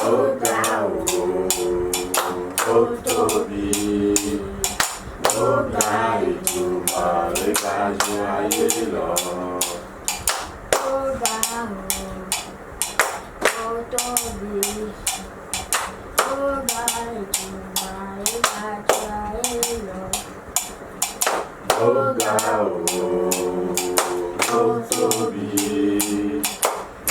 Ó ga o, ó tóbi. Ó ga Èdùmàrè ga ju ayé lọ. Ó ga o, ó tóbi. Ó ga Èdùmàrè ga ju ayé lọ. Ó ga o, ó tóbi.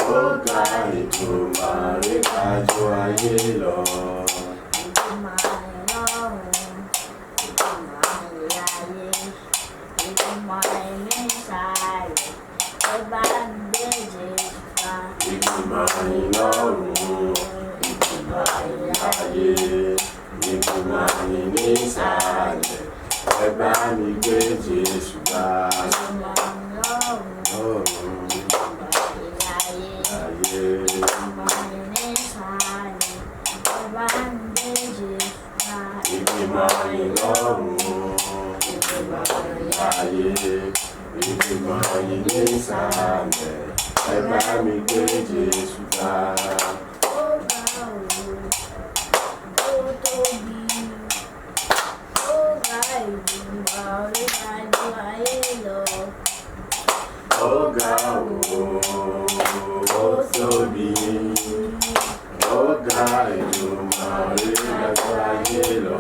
Ó ga Èdùmàrè ga ju ayé lọ. Èdùmàrè lọ́run, Èdùmàrè láyé, Èdùmàrè nísàlẹ̀, ẹ bá ń gbé Jésù ga. Èdùmàrè lọ́run, Èdùmàrè láyé, Èdùmàrè nísàlẹ̀, ẹ bá mi gbé Jésù ga. Èdùmàrè lọ́run, Lọ́run, Èdùmàrè láyé, láyé, Èdùmàrè nísàlẹ̀, ẹ bá ń gbé Jésù ga. Èdùmàrè lọ́run, Èdùmàrè láyé, Èdùmàrè nísàlẹ̀, ẹ bá mi gbé Jésù ga. Ó ga o, ó tóbi, ó ga Èdùmàrè ga ju ayé lọ. Ó ga o, ó tóbi. Ó ga Èdùmàrè ga ju ayé lọ.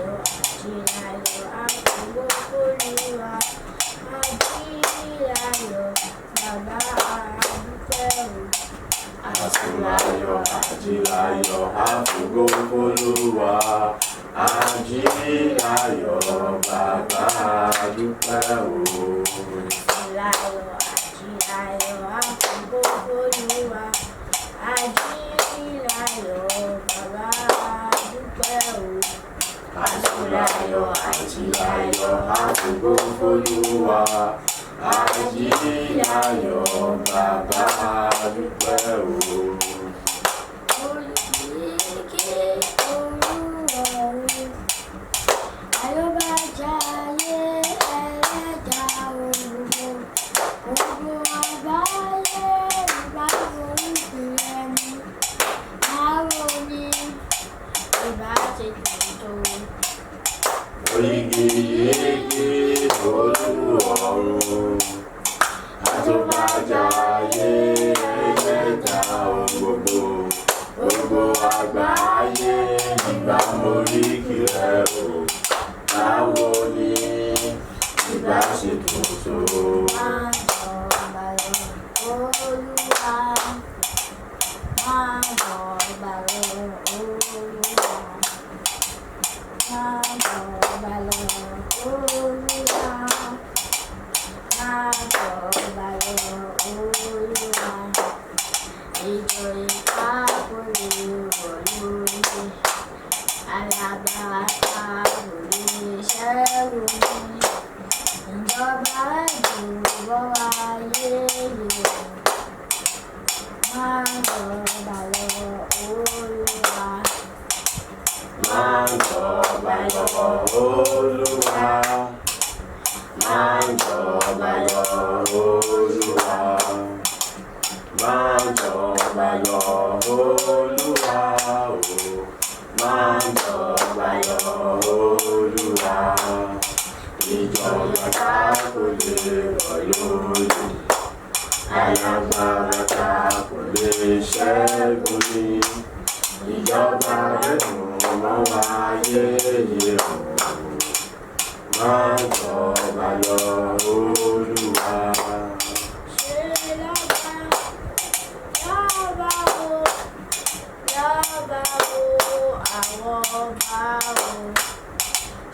Ajíláyọ̀, ajíláyọ̀, àfògo f'Olúwa. Ajíláyọ̀, bàbá a dúpẹ́ o. Àsùnláyọ̀, àjíláyọ̀, àfògo f'Olúwa. Àjíláyọ̀, bàbá a dúpẹ́ o. Ajíláyọ̀, ajíláyọ̀, àfògo f'Olúwa. Ajíláyọ̀, bàbá a dúpẹ́ o. Àsùnláyọ̀, àjíláyọ̀, àfògo f'Olúwa. Àjíláyọ̀, bàbá a dúpẹ́ o. Olùkí Olúọ̀run, àyọ̀bájáyé ẹlẹ́dàá gbogbo, gbogbo àgbáyé ìbá orúkọ ẹni, báwo ni ìbá ṣe dùn tó? Oyigi yigi Olúọ̀run, àtòbàjáyé ẹlẹ́dàá ohun gbogbo, gbogbo àgbáyé ìbá moríkì rẹ o, báwo ni ìbá ṣe dùn tó? Máa jọba lọ, Olúwa. Máa jọba lọ, Olúwa. Máa jọba lọ, Olúwa. Máa jọba lọ, Olúwa. Ìjòyè ká kò lè wọ̀ lóye. Alágbára ká kò lè ṣẹ́gun ní. Ìjọba ìjọba ayé yìí. Máa jọba lọ, Olúwa. Máa jọba lọ, Olúwa. Máa jọba lọ, Olúwa. Máa jọba lọ, Olúwa o. Máa jọba lọ, Olúwa. Ìjọba ká kò lè rọ̀ lóyè. Alágbára ká kò lè ṣẹ́gun ní. Ìjọba rẹ̀ dùn mọ́ wa yéye o. Máa jọba lọ, Olúwa. Ṣe lọ́ba, lọ́ba o, lọ́ba o, àwọn ọba o.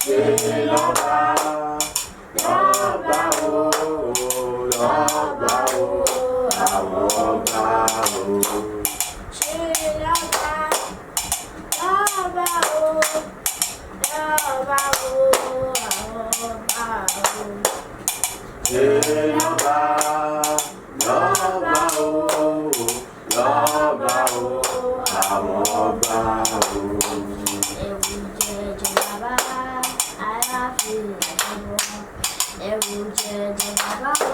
Ṣe lọ́ba, lọ́ba o, lọ́ba o, àwọn ọba o. Ṣe lọ́ba, lọ́ba o, lọ́ba o, àwọn ọba o. Ṣe lọ́ba, lọ́ba o, lọ́ba o, àwọn ọba o. Ẹ̀rù jẹjẹ bàbá aláàfin àjọbọ. Ẹ̀rù jẹjẹ bàbá o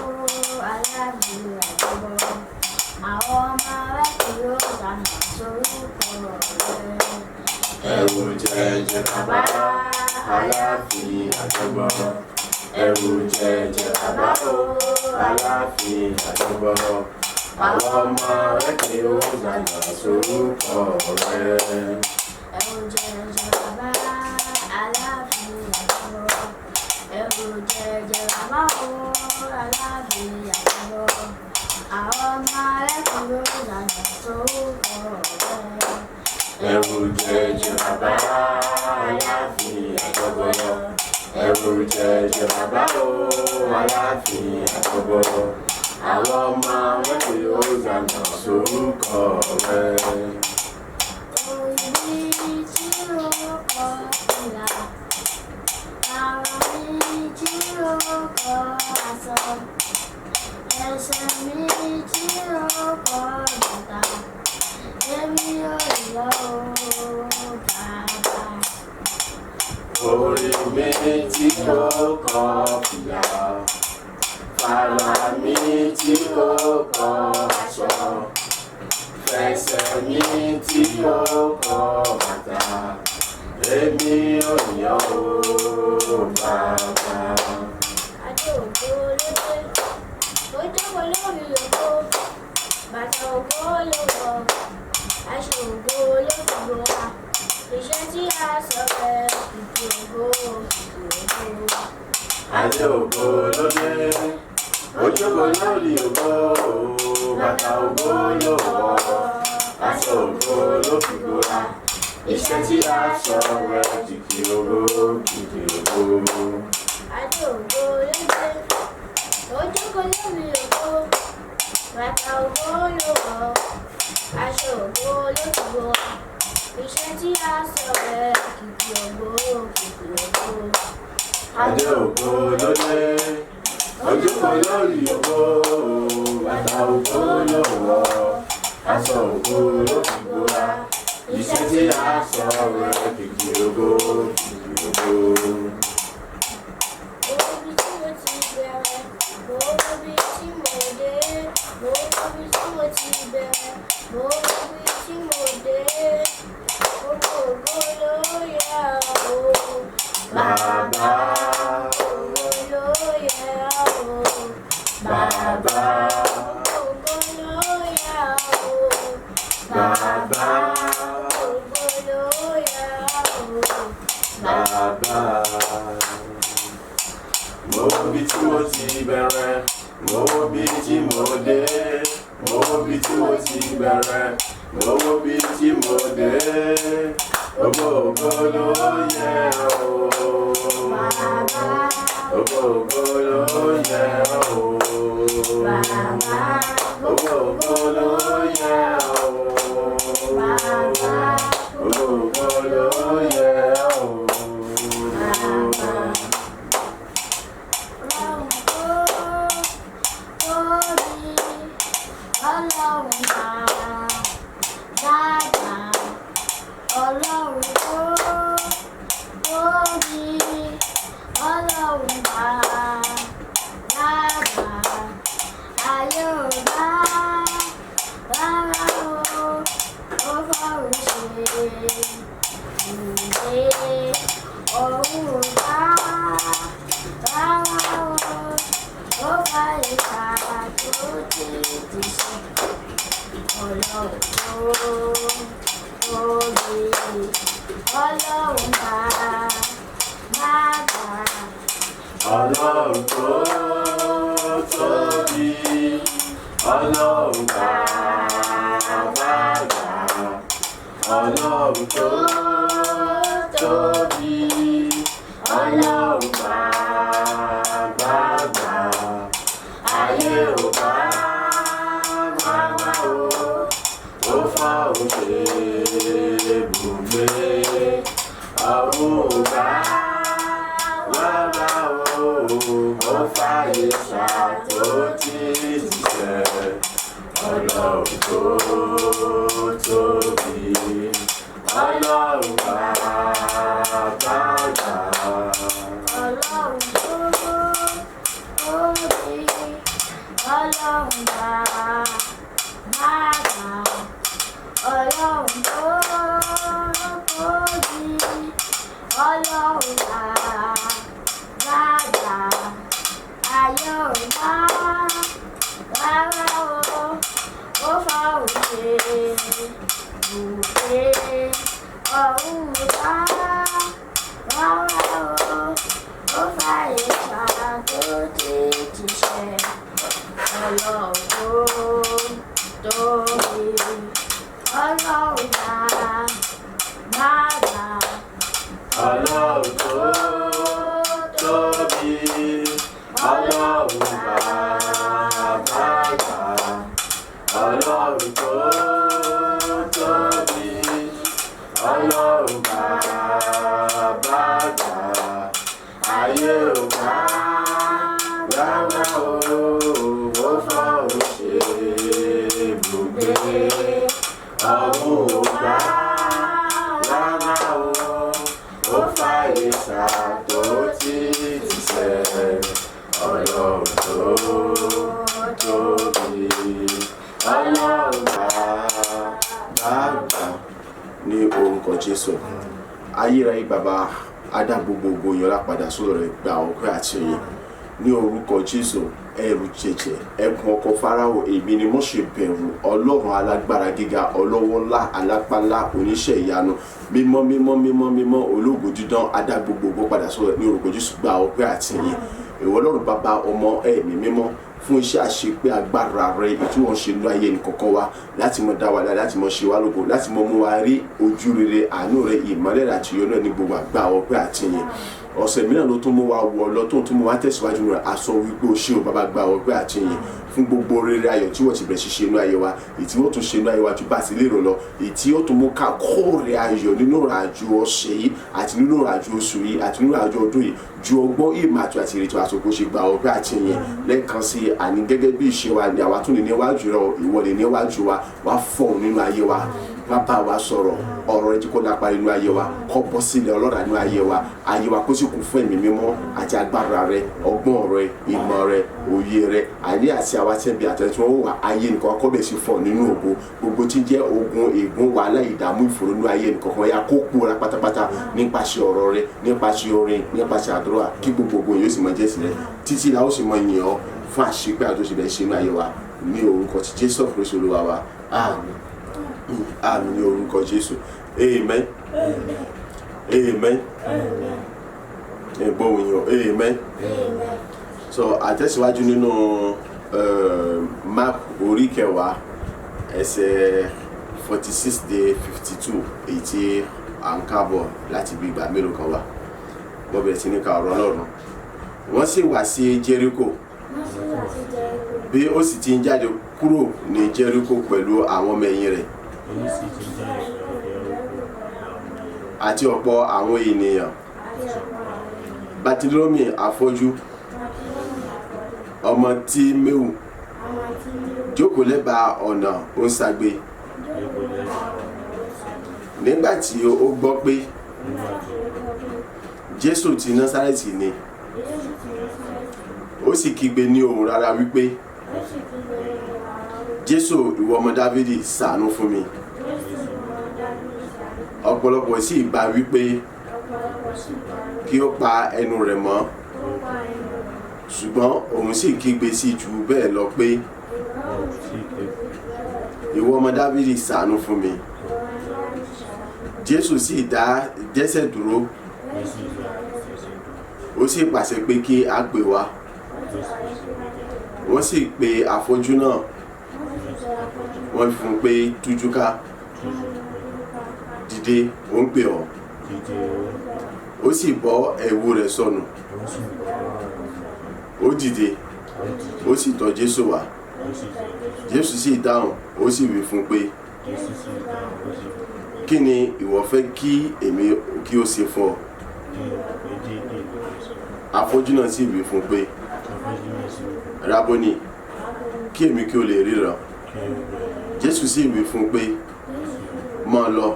aláàfin àjọbọ. Àwọn Hosanna sórúkọ rẹ̀. Ẹ̀rù jẹjẹ bàbá Aláàfin àjọbọ. Ẹ̀rù jẹjẹ bàbá o Aláàfin àjọbọ. Àwọn ọmọ rẹ̀ ké Hosanna sórúkọ rẹ̀. Ẹ̀rù jẹjẹ bàbá Aláàfin àjọbọ. Ẹ̀rù jẹjẹ bàbá o Aláàfin àjọbọ. Àwọn ọmọ rẹ̀ ké Hosanna sórúkọ rẹ̀. Ẹ̀rù jẹjẹ bàbá Aláàfin àjọbọ. Ẹ̀rù jẹjẹ bàbá o Aláàfin àjọbọ. Àwọn ọmọ rẹ̀ ké Hosanna sórúkọ rẹ̀. Orí mi tí ó kọ ìlà, ara mi tí ó kọ aṣọ, ẹsẹ̀ mi tí ó kọ bàtà, èmi ò lọ o bàbá. Orí mi tí ó kọ fìlà, fàlà mi tí ó kọ aṣọ, fẹsẹ̀ mi tí ó kọ bàtà, èmi ò yàn ó bàbá. Adé ògo ló dé, ó jókòó lórí ògo, bàtà ògo ló wọ̀, aṣọ ògo ló fi bora, iṣẹ́ tí a sọ rẹ̀ kìkì ògo, kìkì ògo. Adé ògo ló dé, ó jókòó lórí ògo, bàtà ògo ló wọ̀, aṣọ ògo ló fi bora, iṣẹ́ tí a sọ rẹ̀ kìkì ògo, kìkì ògo. Adé ògo ló dé, ó jókòó lórí ògo, bàtà ògo ló wọ̀, aṣọ ògo ló fi bora, iṣẹ́ tí a sọ rẹ̀ kìkì ògo, kìkì ògo. Adé ògo ló dé, ó jókòó lórí ògo, bàtà ògo ló wọ̀, aṣọ ògo ló fi bora, iṣẹ́ tí a sọ rẹ̀ kìkì ògo, kìkì ògo. Mo wo bí tí mo ti bẹ̀rẹ̀, mo wo bí tí mo dé, mo wo bí tí mo ti bẹ̀rẹ̀, mo wo bí tí mo dé. Gbogbo ògo ló yẹ o, Bàbá, ògo ló yẹ o, bàbá, ògo ló yẹ o, bàbá, ògo ló yẹ o, bàbá. Mo wo bí tí mo ti bẹ̀rẹ̀, mo wo bí tí mo dé, mo wo bí tí mo ti bẹ̀rẹ̀, mo wo bí tí mo dé. Ògo ògo ló yẹ o. Bàbá, Ògo ògo ló yẹ o. bàbá, Ògo ògo ló yẹ o. bàbá. Ògo ògo ló yẹ o. Ọlọ́run tó tóbi, Ọlọ́run máa dáadáa. Ọlọ́run tó tóbi, Ọlọ́run máa dáadáa. Ayé ò dá rárá o, ó fọ́run ṣe ìwé. Ọ̀run ò dá rárá o, ó bá ìka tó ti ti ṣe. Ọlọ́run tó tóbi, Ọlọ́run máa máa gbà. Ọlọ́run tó tóbi, Ọlọ́run bàbá àgbà. Ọlọ́run tó tóbi, Ọlọ́run bàbá àgbà. Ayé ò bá rárá o, ó fọ́run ṣe ibùgbé. Ọ̀run ò bá rárá o, ó fàyè ṣàtòtì ṣiṣẹ́. Ọlọ́run tó tóbi, Ọlọ́run bàbá àgbà. Ọlọ́run tó tóbi, Ọlọ́run bàbá àgbà. Ọlọ́run tó tóbi, Ọlọ́run bàbá, ayé ò gbà rárá o, ó fọ̀hún ṣe ibùgbé. Ọ̀run ò gbà rárá o, ó fàyè ṣàkóso tíṣẹ́. Ọlọ́run tó tóbi, Ọlọ́run bàbá, Ọlọ́run tó tóbi, Ọlọ́run bàbá àgbà. Ọlọ́run tó tóbi, Ọlọ́run bàbá àgbà. Ayé ò gbà rárá o, ó fọ̀hún ṣe ibùgbé. Ọ̀run ò gbà rárá o, ó fàyè ṣàtòtí tìṣẹ́. Ọlọ́run tó tóbi, Ọlọ́run bàbá àgbà. Ní orúkọ Jésù, ayérayé bàbá, adá gbogbo ògo yọlá padà sọ́dọ̀ rẹ̀, gba ọpẹ́ àti ìyìn ní orúkọ Jésù. Ẹrù jẹjẹ ẹkùn ọkọ Fáráò, èmi ni mo ṣe bẹ̀rù. Ọlọ́run alágbára gíga, ọlọ́wọ́ ńlá, alápá ńlá, oníṣẹ́ ìyanu, mímọ́ mímọ́ mímọ́ mímọ́, ológo dídán, adá gbogbo ògo padà sọ́dọ̀ rẹ̀ ní orúkọ Jésù, gba ọpẹ́ àti ìyìn. Ìwọ Ọlọ́run bàbá, ọmọ, ẹ̀mí mímọ́, fún iṣẹ́ àṣepé agbára rẹ tí wọ́n ṣe nínú ayé nìkọ̀ọ̀kan wa, láti mọ dá wa lára, láti mọ ṣe wá lógo, láti mọ mú wa rí ojú rere, àánú rẹ, ìmọ́lẹ̀ rẹ àti ìyọ́nú ẹ ní gbogbo àgbà. Ọpẹ́ àti ìyìn. Ọ̀sẹ̀ mìíràn ló tún mú wa wọ̀ lọ, tó tún mú wa tẹ̀síwájú rẹ̀. Aṣọ wípé o ṣé o bàbá, gba ọpẹ́ àti ìyìn fún gbogbo rere ayọ̀ tí wọ́n ti bẹ̀rẹ̀ ṣiṣẹ́ inú ayé wa, èyí tí wọ́n tún ṣe inú ayé wa ju bá a ti lérò lọ, èyí tí ó tún mú ká kóòrè ayọ̀ nínú ìrìnàjò ọ̀sẹ̀ yìí àti nínú ìrìnàjò oṣù yìí àti nínú ìrìnàjò ọdún yìí ju ọgbọ́n, ìmọ̀ àti ìrètí àsopọ̀ ṣe. Gba ọpẹ́ àti ìyìn lẹ́ẹ̀kan sí i. Àní gẹ́gẹ́ bí ìṣe wa ni àwa tún lè níwájú rẹ, ìwọ lè níwájú wa, wá fọ̀hún nínú ayé wa, wá bá wa sọ̀rọ̀. Ọ̀rọ̀ rẹ tí kò lápá nínú ayé wa kó bọ́ sílẹ̀ ọlọ́ràá nínú ayé wa, ayé wa kó sì kún fún ẹ̀mí mímọ́ àti agbára rẹ, ọgbọ́n rẹ, ìmọ̀ rẹ, òye rẹ, àní àti àwa tí ń bi àtẹ̀tí wọn wà ayé nìkan kọ́ bẹ̀ sí fọ̀ nínú ògo. Gbogbo tí ń jẹ́ ogun, ègún, wàhálà, ìdààmú, ìfòòró nínú ayé nìkan kan ya kó pòórá pátápátá nípasẹ̀ ọ̀rọ̀ rẹ, nípasẹ̀ orin, nípasẹ̀ àdúrà, kí gbogbo ogun yóò sì mọ jẹ́ sílẹ̀ títí la ó sì mọ yìn ọ́ fún àṣepé àtúnṣe bẹ́ẹ̀ ṣe inú ayé wa ní orúkọ ti Jésù Kristi Olúwa wa. Àmín, àmín ní orúkọ Jésù. Amen, amen. Ẹ̀gbọ́n òyìn, amen. So àtẹ̀síwájú nínú Mark orí 10, ẹsẹ̀ 46 dé 52, èyí tí à ń kábọ̀ láti bí ìgbà mélòó kan wá. Wọ́n bẹ̀rẹ̀ sí ní ka ọ̀rọ̀ Ọlọ́run. Wọ́n sì wá sí Jẹ́ríkò. Bí ó sì ti ń jáde kúrò ní Jẹ́ríkò pẹ̀lú àwọn ọmọ ẹ̀yìn rẹ̀ àti ọ̀pọ̀ àwọn ènìyàn, Bátílómì afọ́jú, ọmọ Tíméù, jókòó lẹ́bàá ọ̀nà, ó ń ṣagbe. Nígbà tí ó gbọ́ pé Jésù ti Násárẹ́tì ni, ó sì kígbe ní ohùn rara wípé, "Jésù, ìwọ ọmọ Dáfídì, ṣàánú fún mi." Ọ̀pọ̀lọpọ̀ sì bá wípé kí ó pa ẹnu rẹ̀ mọ́, ṣùgbọ́n òun sì kígbe sí jù bẹ́ẹ̀ lọ pé, "Ìwọ ọmọ Dáfídì, ṣàánú fún mi." Jésù sì dá jẹ́sẹ̀ dúró, ó sì pàṣẹ pé kí a pè wá. Wọ́n sì pe afọ́jú náà, wọ́n fi fún un pé, "Tújú ká, dìde, ó ń pè ọ́." Ó sì bọ́ ẹ̀wù rẹ̀ sọnù, ó dìde, ó sì tọ̀ Jésù wá. Jésù sì dáhùn, ó sì wí fún un pé, "Kí ni ìwọ fẹ́ kí èmi kí ó ṣe fún ọ?" Afọ́jú náà sì wí fún un pé, "Rábónì, kí èmi kí ó lè ríran." Jésù sì wí fún un pé, "Máa lọ,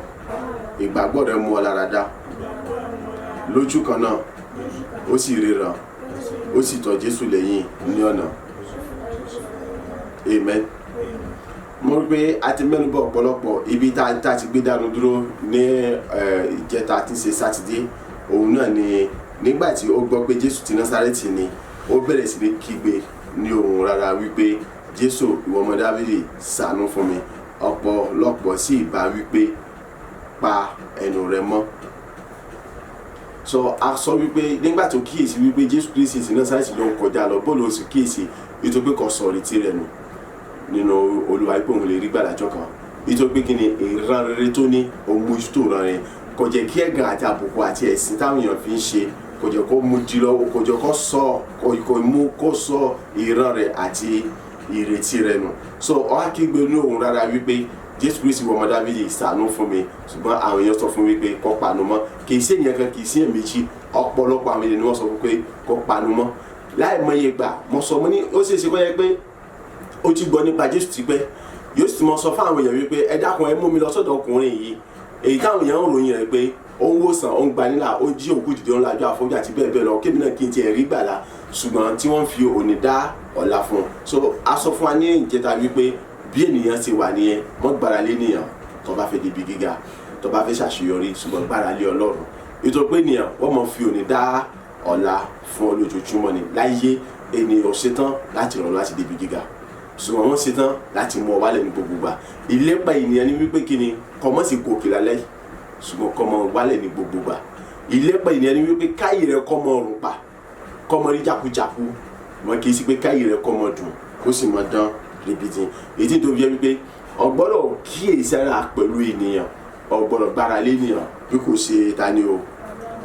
ìgbàgbọ́ rẹ mú ọ lára dá." Lójú kan náà ó sì ríran, ó sì tọ̀ Jésù lẹ́yìn ní ọ̀nà. Amen. Mo rí pé a ti mẹ́nubọ̀ ọ̀pọ̀lọpọ̀ ibi tá a ti gbé dánu dúró ní ìjẹta tí ń ṣe Sátidé. Òun náà ni nígbà tí ó gbọ́ pé Jésù ti Násárẹ́tì ni, ó bẹ̀rẹ̀ sí ní kígbe ní ohùn rara wípé, Jésù, ìwọ ọmọ Dáfídì, ṣàánú fún mi. Ọ̀pọ̀lọpọ̀ sì bá wípé, pa ẹnu rẹ mọ́. So a sọ wípé nígbà tó kíyèsí wípé Jésù Kristi ti Násárẹ́tì ló ń kọjá lọ, bóòlù ó sì kíyèsí nítorí pé kò sọ ìrètí rẹ̀ nù nínú Olúwa pé òun lè rí gbàdájọ́ kan, nítorí pé kí ni ìran rere tó ní, òun mójútó ìran rẹ̀, kò jẹ́ kí ẹ̀gàn àti àbùkù àti ẹ̀sín táwọn èèyàn fi ń ṣe, kò jẹ́ kó mú di lọ́wọ́, kò jẹ́ kó sọ, kò mú kó sọ ìran rẹ̀ àti ìrètí rẹ̀ nù. So ó wá kígbe ní òun rárá wípé, Jésù Kristi, ìwọ ọmọ Dáfídì, ṣàánú fún mi. Ṣùgbọ́n àwọn èèyàn sọ fún wípé kó panu mọ́. Kì í sí ènìyàn kan, kì í sí èèyàn méjì, ọ̀pọ̀lọpọ̀ àwọn ènìyàn ni wọ́n sọ fún pé kó panu mọ́. Láì mọye gbà mo sọ, mo ní ó ṣeé ṣe kó yẹ pé ó ti gbọ́ nípa Jésù tipẹ́, yóò sì mọ sọ fún àwọn èèyàn wípé, ẹ dákun, ẹ mú mi lọ sọ́dọ̀ ọkùnrin yìí, èyí táwọn èèyàn ń ròyìn rẹ̀ pé ó ń wòsàn, ó ń gbanílà, ó jí òkú dìde, ó ń lajú afọ́jú àti bẹ́ẹ̀ bẹ́ẹ̀ lọ, kébì náà kí n tiẹ̀ rí gbàlà, ṣùgbọ́n tí wọ́n fi òní dá ọ̀la fún un. So a sọ fún wa ní ìjẹta wípé bí ènìyàn ṣe wà nìyẹn. Wọ́n gbára lé ènìyàn tó bá fẹ́ débi gíga, tó bá fẹ́ ṣàṣeyọrí, ṣùgbọ́n gbára lé Ọlọ́run, nítorí pé ènìyàn, wọ́n mọ̀ fi òní dá ọ̀la fún ọ lójoojúmọ́ ni. Láyé, ènìyàn ṣetán láti ràn láti débi gíga, ṣùgbọ́n wọ́n ṣetán láti mú ọ wálẹ̀ ní gbogbo gbà. Ìlépa ènìyàn ní wípé kí ni kọ́mọ́ sì gòkè lálẹ́, ṣùgbọ́n kọ́mọ wálẹ̀ ní gbogbo gbà. Ìlépa ènìyàn ní wípé káyì rẹ kọ́mọ rùn pa, kọ́mọ rí jákujáku, wọn kì í sí pé káyì rẹ kọ́mọ dùn kó sì mọ dán ribidi. Èyí tó fi jẹ́ wípé o gbọ́dọ̀ kíyèsára pẹ̀lú ènìyàn, o gbọ́dọ̀ gbára lé ènìyàn bí kò ṣe ta ni o,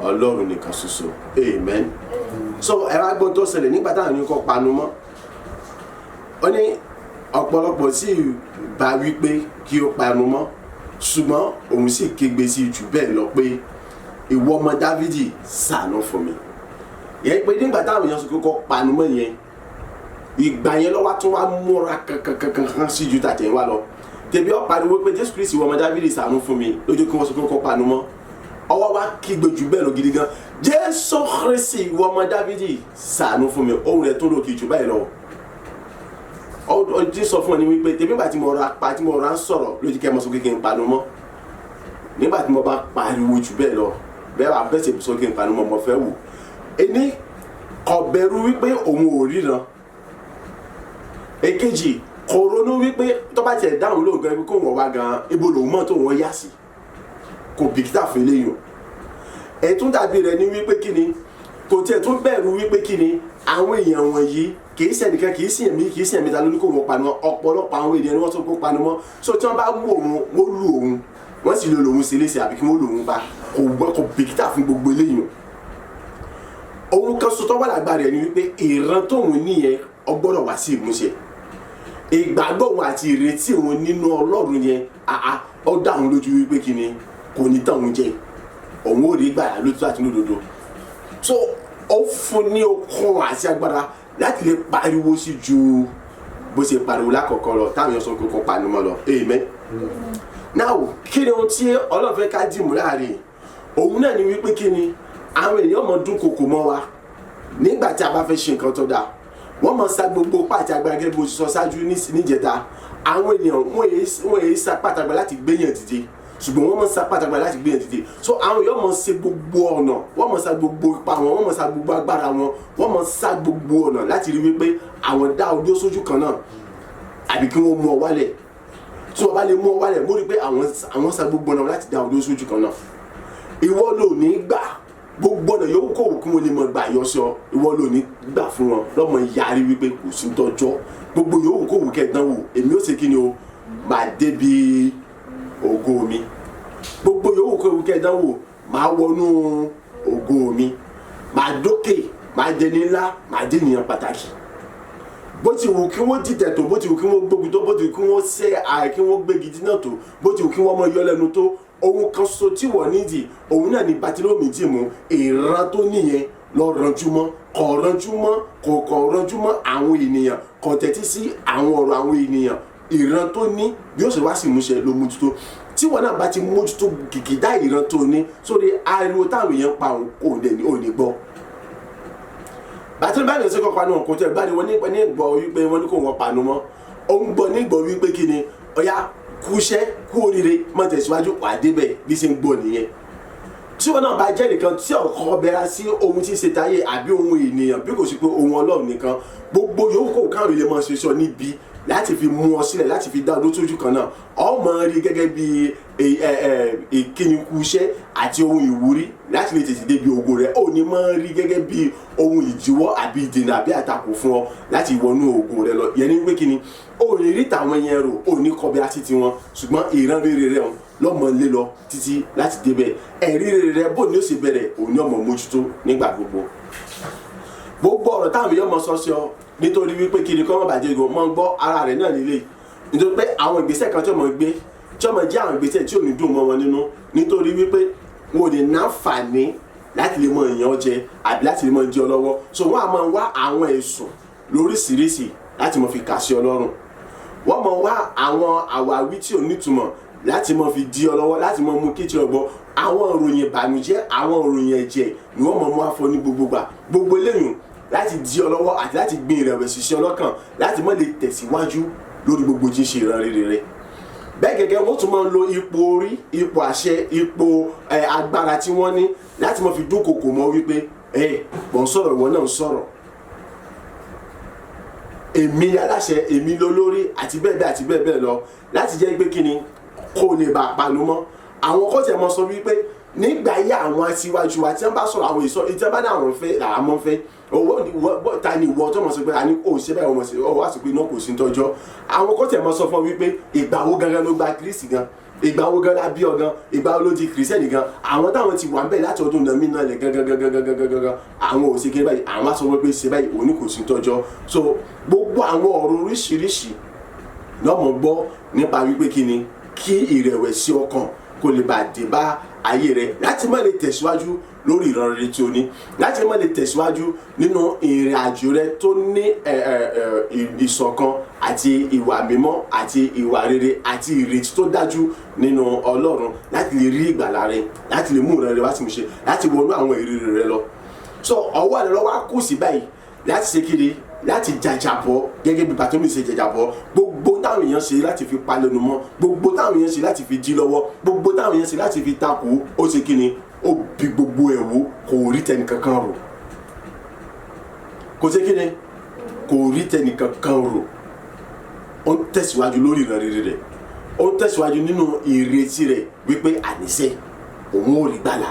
Ọlọ́run nìkan ṣoṣo. Amen. So ẹ wá gbọ́ tó ṣẹlẹ̀ nígbà táwọn ènìyàn kọ́ panu mọ́. Ó ní ọ̀pọ̀lọpọ̀ sì bá wípé kí ó panu mọ́, ṣùgbọ́n òun sì kígbe sí jù bẹ́ẹ̀ lọ pé, ìwọ ọmọ Dáfídì, ṣàánú fún mi. Yẹn pé nígbà táwọn èèyàn sọ pé kó panu mọ́ yẹn, ìgbà yẹn lọ́wọ́ tún wá múra kankankankan sí ju tàtẹ̀yìnwá lọ. Tẹ̀bí ó pariwo pé, Jésù Kristi, ìwọ ọmọ Dáfídì, ṣàánú fún mi, lójú kí wọ́n sọ pé kó panu mọ́, ọwọ́ wa kígbe jù bẹ́ẹ̀ lọ gidi gan, Jésù Kristi, ìwọ ọmọ Dáfídì, ṣàánú fún mi. Ohùn rẹ̀ tó lòkè jù báyìí lọ. Ó ti sọ fún ọ ní wípé tẹ̀bí nígbà tí mo ra pa, tí mo ra ń sọ̀rọ̀ lójú kẹ́ ẹ mọ̀ sọ kékeré ń panu mọ́, nígbà tí mo bá pariwo jù bẹ́ẹ̀ lọ, bẹ́ẹ̀ wà bẹ́ẹ̀ sì sọ kékeré ń panu mọ́. Mo fẹ́ wò ẹni kò bẹ̀rù wípé òun ò ríran. Èkejì, kò ronú wípé tó bá tiẹ̀ dáhùn lóògùn ẹbí kó wọ́n wá gan ibo lòun mọ̀ tó wọ́n yà sí, kò bìkítà fún eléyìí o. Ẹ̀tún dàbí rẹ̀ ní wípé kí ni kò tiẹ̀ tún bẹ̀rù wípé kí ni àwọn èèyàn wọ̀nyí, kì í ṣẹnìkan, kì í sì ẹ̀mí, kì í sì ẹ̀mí ta lórí kó wọ́n panu mọ́. Ọ̀pọ̀lọpọ̀ àwọn ènìyàn ni wọ́n tún kó panu mọ́. So tí wọ́n bá wú òun, wọ́n lù òun, wọ́n sì lè lòun ṣe léṣe àbí kí wọ́n lòun pa, kò gbọ́, kò bìkítà fún gbogbo eléyìí o. Òun kan sọ tó wà lágbára rẹ̀ ni wípé ìran tóun níyẹn, ó gbọ́dọ̀ wá sí ìmúṣẹ. Ìgbàgbọ́ òun àti ìrètí òun nínú Ọlọ́run yẹn, àá ó dá òun lójú wípé kí ni kò ní tàn òun jẹ, òun ò rí gbàrà lójú àti lódodo. So ó fún ní okun àti agbára láti lè pariwo sí ju bó ṣe pariwo lákọ̀ọ́kọ́ lọ táwọn èèyàn sọ pé kó panu mọ́ lọ. Amen. Now, kí ni ohun tí Ọlọ́run fẹ́ ká dìmú láàrin òun náà ni wípé kí ni àwọn èèyàn mọ̀ dúnkokò mọ́ wa nígbà tí a bá fẹ́ ṣe nǹkan tó dáa. Wọ́n mọ̀ sa gbogbo pàtí agbára gẹ́gẹ́ bó ṣe sọ ṣáájú níjẹta. Àwọn ènìyàn, wọ́n èyí sa pàtàgbà láti gbéyàn dìde, ṣùgbọ́n wọ́n mọ̀ sa pàtàgbà láti gbéyàn dìde. So àwọn èèyàn mọ̀ ṣe gbogbo ọ̀nà, wọ́n mọ̀ sa gbogbo ipa wọn, wọ́n mọ̀ sa gbogbo agbára wọn, wọ́n mọ̀ sa gbogbo ọ̀nà láti rí wípé àwọn dá ojú sójú kan náà àbí kí wọ́n mú ọ wálẹ̀. Tí wọ́n bá lè mú ọ wálẹ̀, mo rí pé àwọn sa gbogbo ọ̀nà láti dá ojú sójú kan náà. Ìwọ ló ní gbà gbogbo ọ̀nà yòówù kó wù kí wọ́n lè mọ gbà yọ sọ, ìwọ ló ní gbà fún wọn lọ́mọ yarí wípé kò sí tọ́jọ́. Gbogbo yòówù kó wù kẹ́ dán wò, èmi ó ṣe kí ni o, máa débi ògo mi. Gbogbo yòówù kó wù kẹ́ dán wò, máa wọnú ògo mi, máa dókè, máa dẹni ńlá, máa dé ènìyàn pàtàkì. Bó ti wù kí wọ́n dìtẹ̀ tó, bó ti wù kí wọ́n gbógun tó, bó ti wù kí wọ́n ṣe àì kí wọ́n gbégi dínà tó, bó ti wù kí wọ́n mọ yọ lẹ́nu tó, ohun kan ṣoṣo tí wọ́n nídìí, òun náà ni Bátílómì dì mú. Ìran tó nìyẹn lọ ranjú mọ́, kò ranjú mọ́, kò ranjú mọ́ àwọn ènìyàn, kò tẹ́tí sí àwọn ọ̀rọ̀ àwọn ènìyàn. Ìran tó ní bí ó ṣe wá sí ìmúṣẹ ló mójútó. Tí wọn náà bá ti mójútó kìkìdá ìran tó ní, sórí ariwo táwọn èèyàn pa òun kò dẹ̀ ní òní gbọ́. Bátílómì báyìí ṣe kọ́ panu, kò tẹ́ gbá ni wọ́n ní gbọ́ wípé wọ́n ní kò wọ́n panu mọ́. Ó ń gbọ́ nígbọ́ wípé kí ni Ọ̀yá, kúṣẹ́, kú oríire, mọ̀ tẹ̀síwájú, wà débẹ̀. Bí ṣe ń gbọ́ nìyẹn. Tí wọn náà bá jẹ́ nìkan tí ọkọ bẹ̀rẹ̀ sí ohun tí ń ṣe táyé àbí ohun ènìyàn, bí kò sí pé ohun Ọlọ́run nìkan, gbogbo yòówù kó káwọn ilé máa ṣe sọ níbi láti fi mú ọ sílẹ̀, láti fi dá ọdún tójú kan náà, ọ máa rí gẹ́gẹ́ bí ìkíni kú iṣẹ́ àti ohun ìwúrí láti lè tètè débi ògo rẹ. Ó ní máa rí gẹ́gẹ́ bí ohun ìdíwọ́ àbí ìdènà àbí àtakò fún ọ láti wọnú ògo rẹ lọ. Yẹn ní pé kíni, ó ní rí tàwọn yẹn rò, ó ní kọbi àti tiwọn, ṣùgbọ́n ìran rere rẹ lọ́mọ lé lọ títí láti débẹ̀. Ẹ̀rí rere rẹ, bó ni ó sì bẹ̀rẹ̀, òun ní ọmọ mójútó nígbà gbogbo. Gbogbo ọ̀rọ̀ táwọn èèyàn mọ sọ sí ọ nítorí wípé kiri kọ́ mọ̀ bàjẹ́ ìgò mọ́ ń gbọ́ ara rẹ̀ náà nílé, nítorí pé àwọn ìgbésẹ̀ kan tí ọmọ gbé, tí ọmọ jẹ́ àwọn ìgbésẹ̀ tí ò ní dùn mọ́ wọn nínú, nítorí wípé wọn ò ní náfààní láti lè mọ èèyàn jẹ àbí láti lè mọ jẹ ọ lọ́wọ́. So wọ́n á máa wá àwọn ẹ̀sùn lóríṣiríṣi láti mọ fi kà sí Ọlọ́run. Wọ́n mọ wá àwọn àwáwí tí ò nítumọ̀ láti mọ fi di ọ lọ́wọ́, láti mọ mú kí tí ọ gbọ́. Àwọn ìròyìn ìbànújẹ́, àwọn ìròyìn ẹ̀jẹ̀ ni wọ́n mọ mú afọ ní gbogbo gbà. Gbogbo eléyìí láti di ọ lọ́wọ́ àti láti gbin ìrẹ̀wẹ̀sì sí ọlọ́kàn, láti má lè tẹ̀síwájú lórí gbogbo tí ń ṣe ìran rere rẹ. Bẹ́ẹ̀ gẹ́gẹ́, wọ́n tún máa ń lo ipò orí, ipò àṣẹ, ipò agbára tí wọ́n ní láti máa fi dúnkokò mọ́ wípé ẹ mọ̀ ń sọ̀rọ̀, ìwọ náà ń sọ̀rọ̀, èmi aláṣẹ, èmi lólórí, àti bẹ́ẹ̀ bẹ́ẹ̀ àti bẹ́ẹ̀ bẹ́ẹ̀ lọ, láti jẹ́ pé kíni kó lè bá a panu mọ́. Àwọn kọ́tẹ̀ mọ́ sọ wípé nígbà yí àwọn aṣíwájú wa tí wọ́n bá sọ̀rọ̀, àwọn èso tí wọ́n bá ní àwọn fẹ́ làwọn mọ́ fẹ́. Owó ta ni ìwọ tó mọ̀ sọ pé àní kò ṣe báyìí? Wọ́n mọ̀ sí ọ wá sí pé iná kò sí tọ́jọ́. Àwọn kọ́tẹ̀ mọ́ sọ fún ọ wípé ìgbà wo gangan ló gba Kristi gan? Ìgbà wo gan la bí ọ gan? Ìgbà wo ló di Kìrìsìtẹ́nì gan? Àwọn táwọn ti wà ń bẹ̀ láti ọdún nàmí náà lẹ̀ gangan gangan gangan gangan gangan, àwọn ò ṣe kiri báyìí. Àwọn á sọ wọ́n pé ṣe báyìí, òní kò sí tọ́jọ́. So gbogbo àwọn ọ̀rọ̀ oríṣiríṣi lọ́mọ gbọ́ nípa wípé kí ni kí ìrẹ̀wẹ̀sì ọkàn kó lè bá dé bá ayé rẹ, láti má lè tẹ̀síwájú lórí ìran rere tí o ní, láti má lè tẹ̀síwájú nínú ìrìn àjò rẹ tó ní ìṣọ̀kan àti ìwà mímọ́ àti ìwà rere àti ìrètí tó dájú nínú Ọlọ́run, láti lè rí ìgbàlà rẹ, láti lè mú ìran rẹ wá sí ìmúṣẹ, láti wọnú àwọn ìrírí rẹ lọ. So ọwọ́ rẹ lọ́wọ́ á kù sí báyìí láti ṣe kiri, láti jàjàbọ́ gẹ́gẹ́ bí Bàtómì ṣe jàjàbọ́. Gbogbo táwọn èèyàn ṣe láti fi palẹ̀nu mọ́, gbogbo táwọn èèyàn ṣe láti fi jí lọ́wọ́, gbogbo táwọn èèyàn ṣe láti fi takò, ó ṣe kí ni, ó bi gbogbo ẹ̀ wò, kò rí tẹnìkankan rò. Kò ṣe kí ni, kò rí tẹnìkankan rò. Ó ń tẹ̀síwájú lórí ìran rere rẹ̀, ó ń tẹ̀síwájú nínú ìrètí rẹ̀ wípé àníṣe òun ò rí gbàlà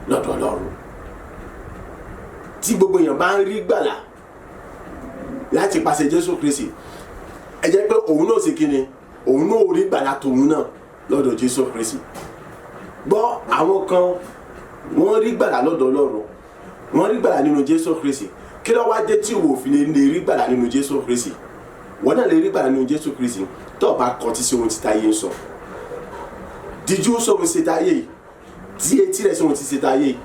lọ́dọ̀ Ọlọ́run. Tí gbogbo èèyàn bá ń rí gbàlà láti pàṣẹ Jésù Kristi, ẹ jẹ́ pé òun náà ṣe kíni, òun náà rí gbàlà tòun náà lọ́dọ̀ Jésù Kristi. Gbọ́, àwọn kan wọ́n rí gbàlà lọ́dọ̀ Ọlọ́run, wọ́n rí gbàlà nínú Jésù Kristi. Kí ló wá dé tí ìwọ fi lè rí gbàlà nínú Jésù Kristi? Wọ́n náà lè rí gbàlà nínú Jésù Kristi tó o bá kọtí sí ohun tí táyé ń sọ. Díjú sóhun ṣe táyé yìí, tí etí rẹ̀ sóhun ti ṣe táyé yìí.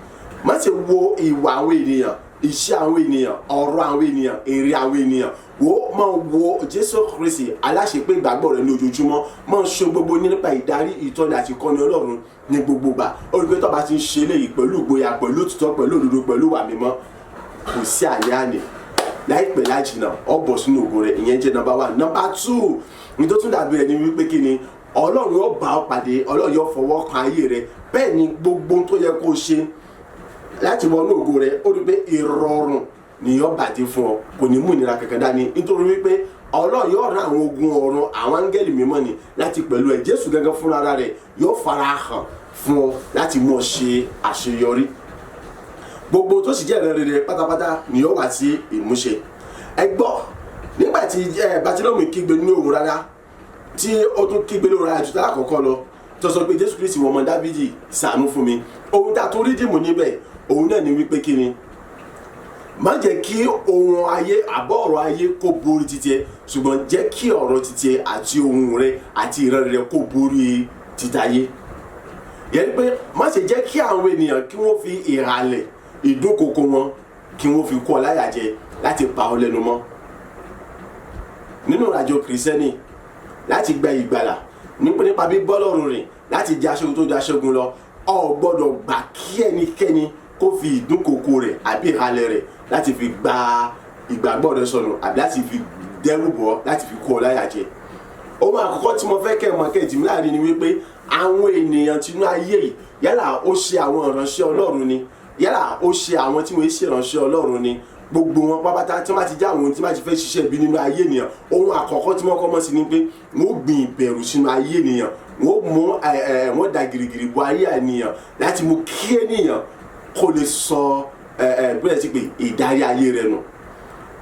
Má ṣe wo ìwà àwọn ènìyàn, iṣẹ́ àwọn ènìyàn, ọ̀rọ̀ àwọn ènìyàn, èrè àwọn ènìyàn. Wo, máa wo Jésù Kristi aláṣepé ìgbàgbọ́ rẹ ní ojoojúmọ́. Máa ṣe gbogbo nípa ìdarí, ìtọ́ni àti ìkọ́ni Ọlọ́run ní gbogbo gbà. Ó rí pé tó bá ti ń ṣe eléyìí pẹ̀lú ìgboyà, pẹ̀lú òtítọ́, pẹ̀lú òdodo, pẹ̀lú ìwà mímọ́, kò sí àní-àní, láìpẹ́ láìjìnà ọ bọ̀ sínú ògo rẹ̀. Ìyẹn jẹ́ number one. Number two ní tó tún dàbí rẹ̀ ni wípé kí ni, Ọlọ́run yóò bá ọ pàdé, Ọlọ́run yóò fọwọ́ kan ayé rẹ. Bẹ́ẹ̀ ni gbogbo tó yẹ kó ṣe láti wọnú ògo rẹ, ó rí pé ìrọ̀rùn ni yóò bàdé fún ọ, kò ní mú ìnira kankan dání, nítorí wípé Ọlọ́run yóò rán àwọn ogun ọ̀run, àwọn áńgẹ́lì mímọ́ ni láti pẹ̀lú ẹ̀. Jésù gángan fúnra rẹ̀ yóò fara hàn fún ọ láti mú ọ ṣe àṣeyọrí. Gbogbo tó sì jẹ́ ìran rere pátápátá ni yóò wá sí ìmúṣẹ. Ẹ gbọ́, nígbà tí Bátílómù kígbe ní òun rárá, tí ó tún kígbe lóhùn rárá ju tá àkọ́kọ́ lọ, tó sọ pé Jésù Kristi, ọmọ Dáfídì, ṣàánú fún mi, ohun tá a tún rí dìmú níbẹ̀ òun náà ni wípé kí ni, má jẹ́ kí ohun ayé àbọ̀ ọ̀rọ̀ ayé kó borí títí ẹ, ṣùgbọ́n jẹ́ kí ọ̀rọ̀ títí ẹ àti ohun rẹ àti ìran rẹ kó borí títayé. Yẹn pé má ṣe jẹ́ kí àwọn ènìyàn kí wọ́n fi ìhàlẹ̀ ìdúnkokò wọn kí wọ́n fi kó ọ láyà jẹ láti pa ọ lẹ́nu mọ́ nínú ìrìnàjò Kìrìsìtẹ́nì láti gba ìgbàlà nípa bíbọ́ Ọlọ́run rìn, láti jẹ́ aṣẹ́gun tó ju aṣẹ́gun lọ. Ọ gbọ́dọ̀ gbà kí ẹnikẹ́ni kó fi ìdúnkokò rẹ̀ àbí ìhalẹ̀ rẹ̀ láti fi gba ìgbàgbọ́ rẹ sọnù, àbí láti fi dẹ́rù bọ́, láti fi kó ọ láyà jẹ. Ohun àkọ́kọ́ tí mo fẹ́ kẹ́ mọ̀ kẹ́ jì mí láàrin ni wípé àwọn ènìyàn tinú ayé yìí, yálà ó ṣe àwọn ìránṣẹ́ Ọlọ́run ni, yálà ó ṣe àwọn tí wọ́n ṣe ìránṣẹ́ Ọlọ́run ni, gbogbo wọn pápátá tí wọ́n bá ti já àwọn tí wọ́n bá ti fẹ́ ṣiṣẹ́ ibi nínú ayé ènìyàn, ohun àkọ́kọ́ tí wọ́n kọ́ mọ́ sí ni pé wọ́n gbìn ìbẹ̀rù sínú ayé ènìyàn, wọ́n mú wọ́n da gìrìgìrì bo ayé ènìyàn láti mú kí ènìyàn kó lè sọ bẹ́ẹ̀ sí pé ìdarí ayé rẹ̀ nù.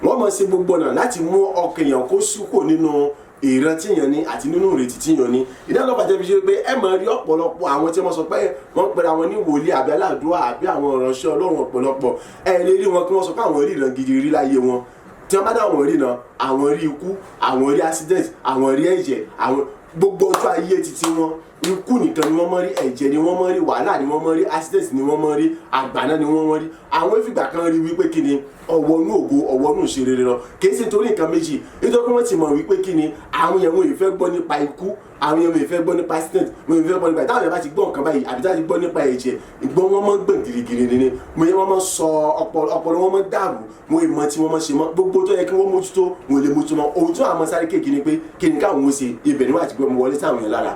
Wọ́n mọ̀ sí gbogbo ọ̀nà láti mú ọkàn èèyàn kó súkò nínú ìrántí yẹn ni àti nínú ìrètí tí yẹn ni. Ìdánilọ́pàá jẹ́ fi ṣe pé ẹ máa rí ọ̀pọ̀lọpọ̀ àwọn tí wọ́n sọ pé wọ́n pera wọn ní wòlíì àbí aládùúrà àbí àwọn ìránṣẹ́ Ọlọ́run, ọ̀pọ̀lọpọ̀ ẹ lè rí wọn kí wọ́n sọ pé àwọn rí ìran gidi rí láyé wọn. Tí wọ́n bá dá àwọn rí ìran, àwọn rí ikú, àwọn rí accident, àwọn rí ẹ̀jẹ̀, àwọn gbogbo ọjọ́ ayé títí wọn ikú nìkan ni wọ́n mọ̀ rí, ẹ̀jẹ̀ ni wọ́n mọ̀ rí, wàhálà ni wọ́n mọ̀ rí, accident ni wọ́n mọ̀ rí, àgbàná ni wọ́n mọ̀ rí. Àwọn ìfìgbà kan rí wípé kí ni ọwọ́ inú ògo, ọwọ́ inú ìṣe rere lọ, kì í ṣe torí nǹkan méjì, nítorí pé wọ́n ti mọ̀ wípé kí ni àwọn yẹn wọn ì fẹ́ gbọ́ nípa ikú, àwọn yẹn wọn ì fẹ́ gbọ́ nípa accident, wọn ì fẹ́ gbọ́ nípa táwọn yẹn bá ti gbọ́ nǹkan báyìí àbí táwọn ti gbọ́ nípa ẹ̀jẹ̀, ìgbọ́n wọn mọ̀ gbọ̀n girigiri ni, mo yẹ wọn mọ̀ sọ ọpọlọ wọn mọ̀ dàrú, mo ì mọ̀ tí wọ́n mọ̀ ṣe mọ́, gbogbo tó yẹ kí wọ́n mójútó wọn ò lè mójútó mọ́. Ohun tí wọ́n á mọ̀ sáré kéèkì ni pé kí ni káwọn ó ṣe, ibẹ̀ ni wọ́n àti gbé ọmọ wọlé sáwọn yẹn lára,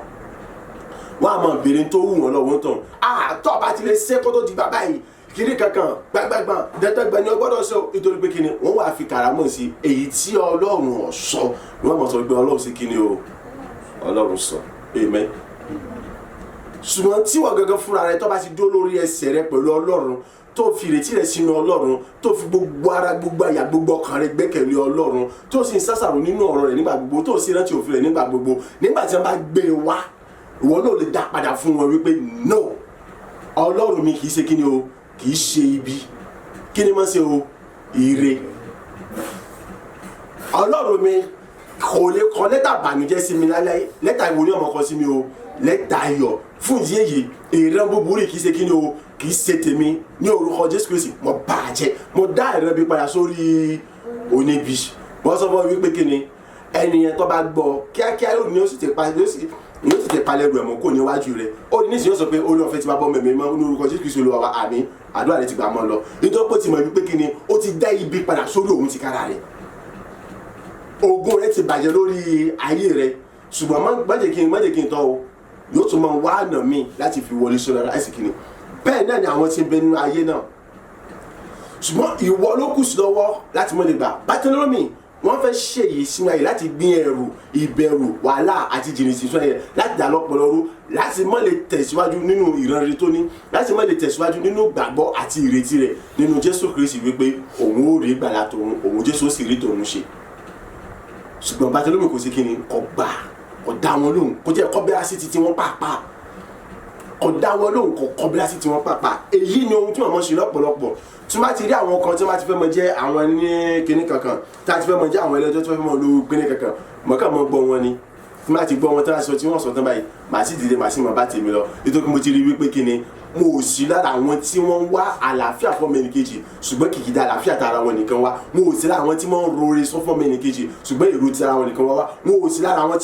wọ́n á mọ̀ béèrè tó wù wọ́n lọ́wọ́ tán. Tó bá ti lè ṣe kó tó di bàbá yìí kiri kankan gbàgbàgbà dandangbà ni o gbọ́dọ̀ sọ, nítorí pé kíni wọ́n wàá fi kàrámọ̀ sí èyí tí Ọlọ́run ò sọ, wọ́n mọ̀ sọ pé Ọlọ́run sí kíni o, Ọlọ́run sọ. Amen. Ṣùgbọ́n tí wọ́n gangan fúnra rẹ tó bá ti dó lórí ẹsẹ̀ rẹ pẹ̀lú Ọlọ́run, tó fi ìrètí rẹ sínú Ọlọ́run, tó fi gbogbo ara, gbogbo àyà, gbogbo ọkàn rẹ gbẹ́kẹ̀lé Ọlọ́run, tó sì ń sásàrò nínú ọ̀rọ̀ rẹ nígbà gbogbo, tó sì rántí òfin rẹ nígbà gbogbo, nígbà tí wọ́n bá gbé e wá, ìwọ náà lè dá padà fún wọn wípé no, Ọlọ́run mi kìí ṣe kíni o, kìí ṣe ibi, kíni máa ṣe o, ire. Ọlọ́run mi kò lè kọ lẹ́tà bànújẹ́ sí mi lálẹ́, lẹ́tà ìwò ní ọmọ kan sí mi o, lẹ́tà ayọ̀. Fún ìdí èyí ìran búburú kìí ṣe kíni o, kìí ṣe tèmi, ní orúkọ Jésù Kristi mo bà á jẹ́, mo dá ìran bí padà sórí oníbi. Wọ́n sọ fún mi wípé kíni ẹnìyẹn tó bá gbọ́ kíákíá yóò ní ó sì ti pa yóò sì ní ó tètè palẹ̀ rẹ̀ mọ́ kó níwájú rẹ̀. Ó ní nísìnyí ó sọ pé orí ọ̀fẹ́ ti máa bọ́ mẹ̀mí mọ́ ní orúkọ Jésù Kristi Olúwa wa, àmín. Àdúrà rẹ̀ ti gbà mọ́ lọ, nítorí pé ó ti mọ̀ wípé kíni ó ti dá ibi padà sórí òun ti kára rẹ̀, ògo rẹ̀ ti bàjẹ́ lórí ayé rẹ̀. Ṣùgbọ́n má jẹ́ kí n tọ́ o, yóò tún máa wá ọ̀nà míì láti fi wọlé sórí ara ẹ̀sìn kíni. Bẹ́ẹ̀ náà ni àwọn tí ń bẹ nínú ayé náà, ṣùgbọ́n ìwọ ló kù sí lọ́wọ́ láti mọ̀ lè gbà. Bátẹ́lómi wọ́n fẹ́ ṣe èyí sínú ayé láti gbin ẹ̀rù, ìbẹ̀rù, wàhálà àti jìnnìsì sínú ayé, láti dà lọ́pọlọ rú, láti má lè tẹ̀síwájú nínú ìran rere tó ní, láti má lè tẹ̀síwájú nínú gbàgbọ́ àti ìrètí rẹ̀ nínú Jésù Kristi wípé òun ó rí gbàlà tòun, òun Jésù ó sì rí tòun ṣe. Ṣùgbọ́n Bátẹ́lómi kò sí kíni, kò gbà, kò dá wọn lóhùn, kò jẹ́ kọ́ bẹ́ẹ̀ sí titi wọn pàápàá, kò dá wọn lóhùn, kò kọ́ bẹ́ẹ̀ sí tiwọn pàápàá. Èyí ni ohun tí wọ́n mọ̀ ṣe lọ́pọ̀lọpọ̀. Tí wọ́n bá ti rí àwọn kan tí wọ́n bá ti fẹ́ mọ jẹ́ àwọn ní kinní kankan, tí wọ́n ti fẹ́ mọ jẹ́ àwọn ẹlẹ́jọ́ tí wọ́n fẹ́ mọ lu kinní kankan, mọ̀ọ́kà mọ́ gbọ́ wọn ni. Tí wọ́n bá ti gbọ́ wọn tí wọ́n sọ tí wọ́n sọ tán báyìí, màá sì dìde, màá sì mọ̀ bá tèmi lọ. Nítorí mo ti rí wípé kíni mo ò sí lára àwọn tí wọ́n ń wá àlàáfíà fún ọmọ ẹnìkejì, ṣùgbọ́n kìkìdá àlàáfíà tara wọn nìkan wá. Mo ò sí lára àwọn tí wọ́n ń rore sọ fún ọmọ ẹnìkejì, ṣùgbọ́n èrò ti ara wọn nìkan wá wá. Mo ò sí lára àwọn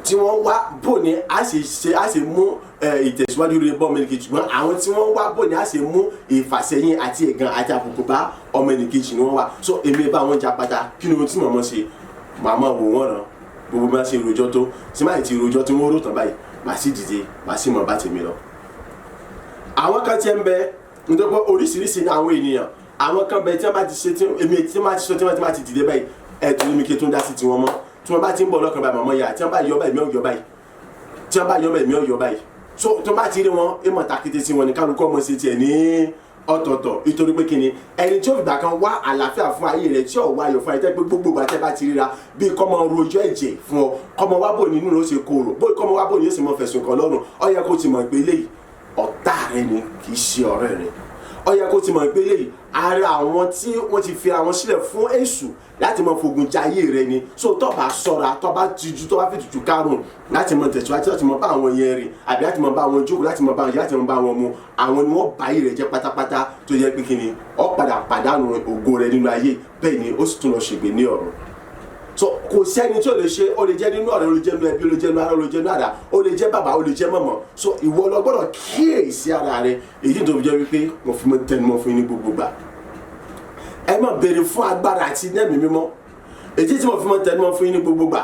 tí wọ́n wá bò ní a ṣe ṣe a ṣe mú ìtẹ̀síwájú rere bọ́ ọmọ ẹnìkejì, ṣùgbọ́n àwọn tí wọ́n wá bò ní a ṣe mú ìfàsẹ́yìn àti ẹ̀gàn àti àbùkù bá ọmọ ẹnìkejì ni wọ́n wá. So èmi bá wọn japata, kí ni ohun tí màmá ṣe? Màmá wò wọ́n ràn gbogbo bá ṣe rojọ́ tó, tí máa ti rojọ́ tí wọ́n rò tán báyìí, màá sì dìde, màá sì mọ̀ bá tèmi lọ. Àwọn kan ti ń bẹ, nítorí pé oríṣiríṣi ni àwọn ènìyàn, àwọn kan bẹ tí wọ́n bá ti ṣe tí èmi tí wọ́n bá ti sọ tí wọ́n bá ti dìde báyìí, ẹ̀tún ní mi kí n tún dá sí tiwọn mọ́. Tí wọ́n bá ti ń bọ̀ lọ́kàn báyìí, màmá yà, tí wọ́n bá yọ báyìí, mi ò yọ báyìí, tí wọ́n bá yọ báyìí, mi ò yọ báyìí. So tí wọ́n bá ti rí wọn, ìmọ̀ takété sí wọn ni kálukú ọmọ ṣe tiẹ̀ ní ọ̀tọ̀ọ̀tọ̀. Nítorí pé kíni ẹni tí ó fìgbà kan wá àlàáfíà fún ayé rẹ̀, tí ò wá ayọ̀ fún ayé, tẹ́ pé gbogbo ìgbà tẹ́ bá ti ríra bí kọ́mọ rojọ́ ẹ̀jẹ̀ fún ọ, kọ́mọ wá bò nínú ló ṣe korò, bó kọ́mọ wá bò ní ó sì mọ fẹ̀sùn kàn lọ́rùn, ó yẹ kó ti mọ̀ pé eléyìí ọ̀tá rẹ ni, kì í ṣe ọ̀rẹ́ rẹ. Ó yẹ kó ti mọ̀ pé eléyìí ara àwọn tí wọ́n ti fi àwọn sílẹ̀ fún èṣù láti mọ fogun jayé rẹ ni. So tó bá ṣọ́ra, tó bá tijú, tó bá fi tùtù kárùn láti mọ tẹ̀síwájú, láti mọ bá àwọn yẹn rìn, àbí láti mọ bá àwọn jókòó, láti mọ bá àwọn jẹ, láti mọ bá àwọn mu, àwọn ni wọ́n bá ayé rẹ jẹ́ pátápátá, tó yẹ pé kíni ó padà pàdánù ògo rẹ nínú ayé, bẹ́ẹ̀ ni ó sì tún lọ ṣègbè ní ọ̀run. So kò sẹ́ni tí o lè ṣe, o lè jẹ́ nínú ọ̀rẹ́, o lè jẹ́ nínú ẹbí, o lè jẹ́ nínú ará, o lè jẹ́ nínú àdá, o lè jẹ́ bàbá, o lè jẹ́ mọ̀mọ́. So ìwọ lọ gbọ́dọ̀ kíyèsí ara rẹ. Èyí tó fi jẹ́ wípé mo fi mọ́ tẹnumọ́ fún yín ní gbogbo gbà, ẹ má béèrè fún agbára àti ẹ̀mí mímọ́. Èyí tí mo fi mọ́ tẹnumọ́ fún yín ní gbogbo gbà,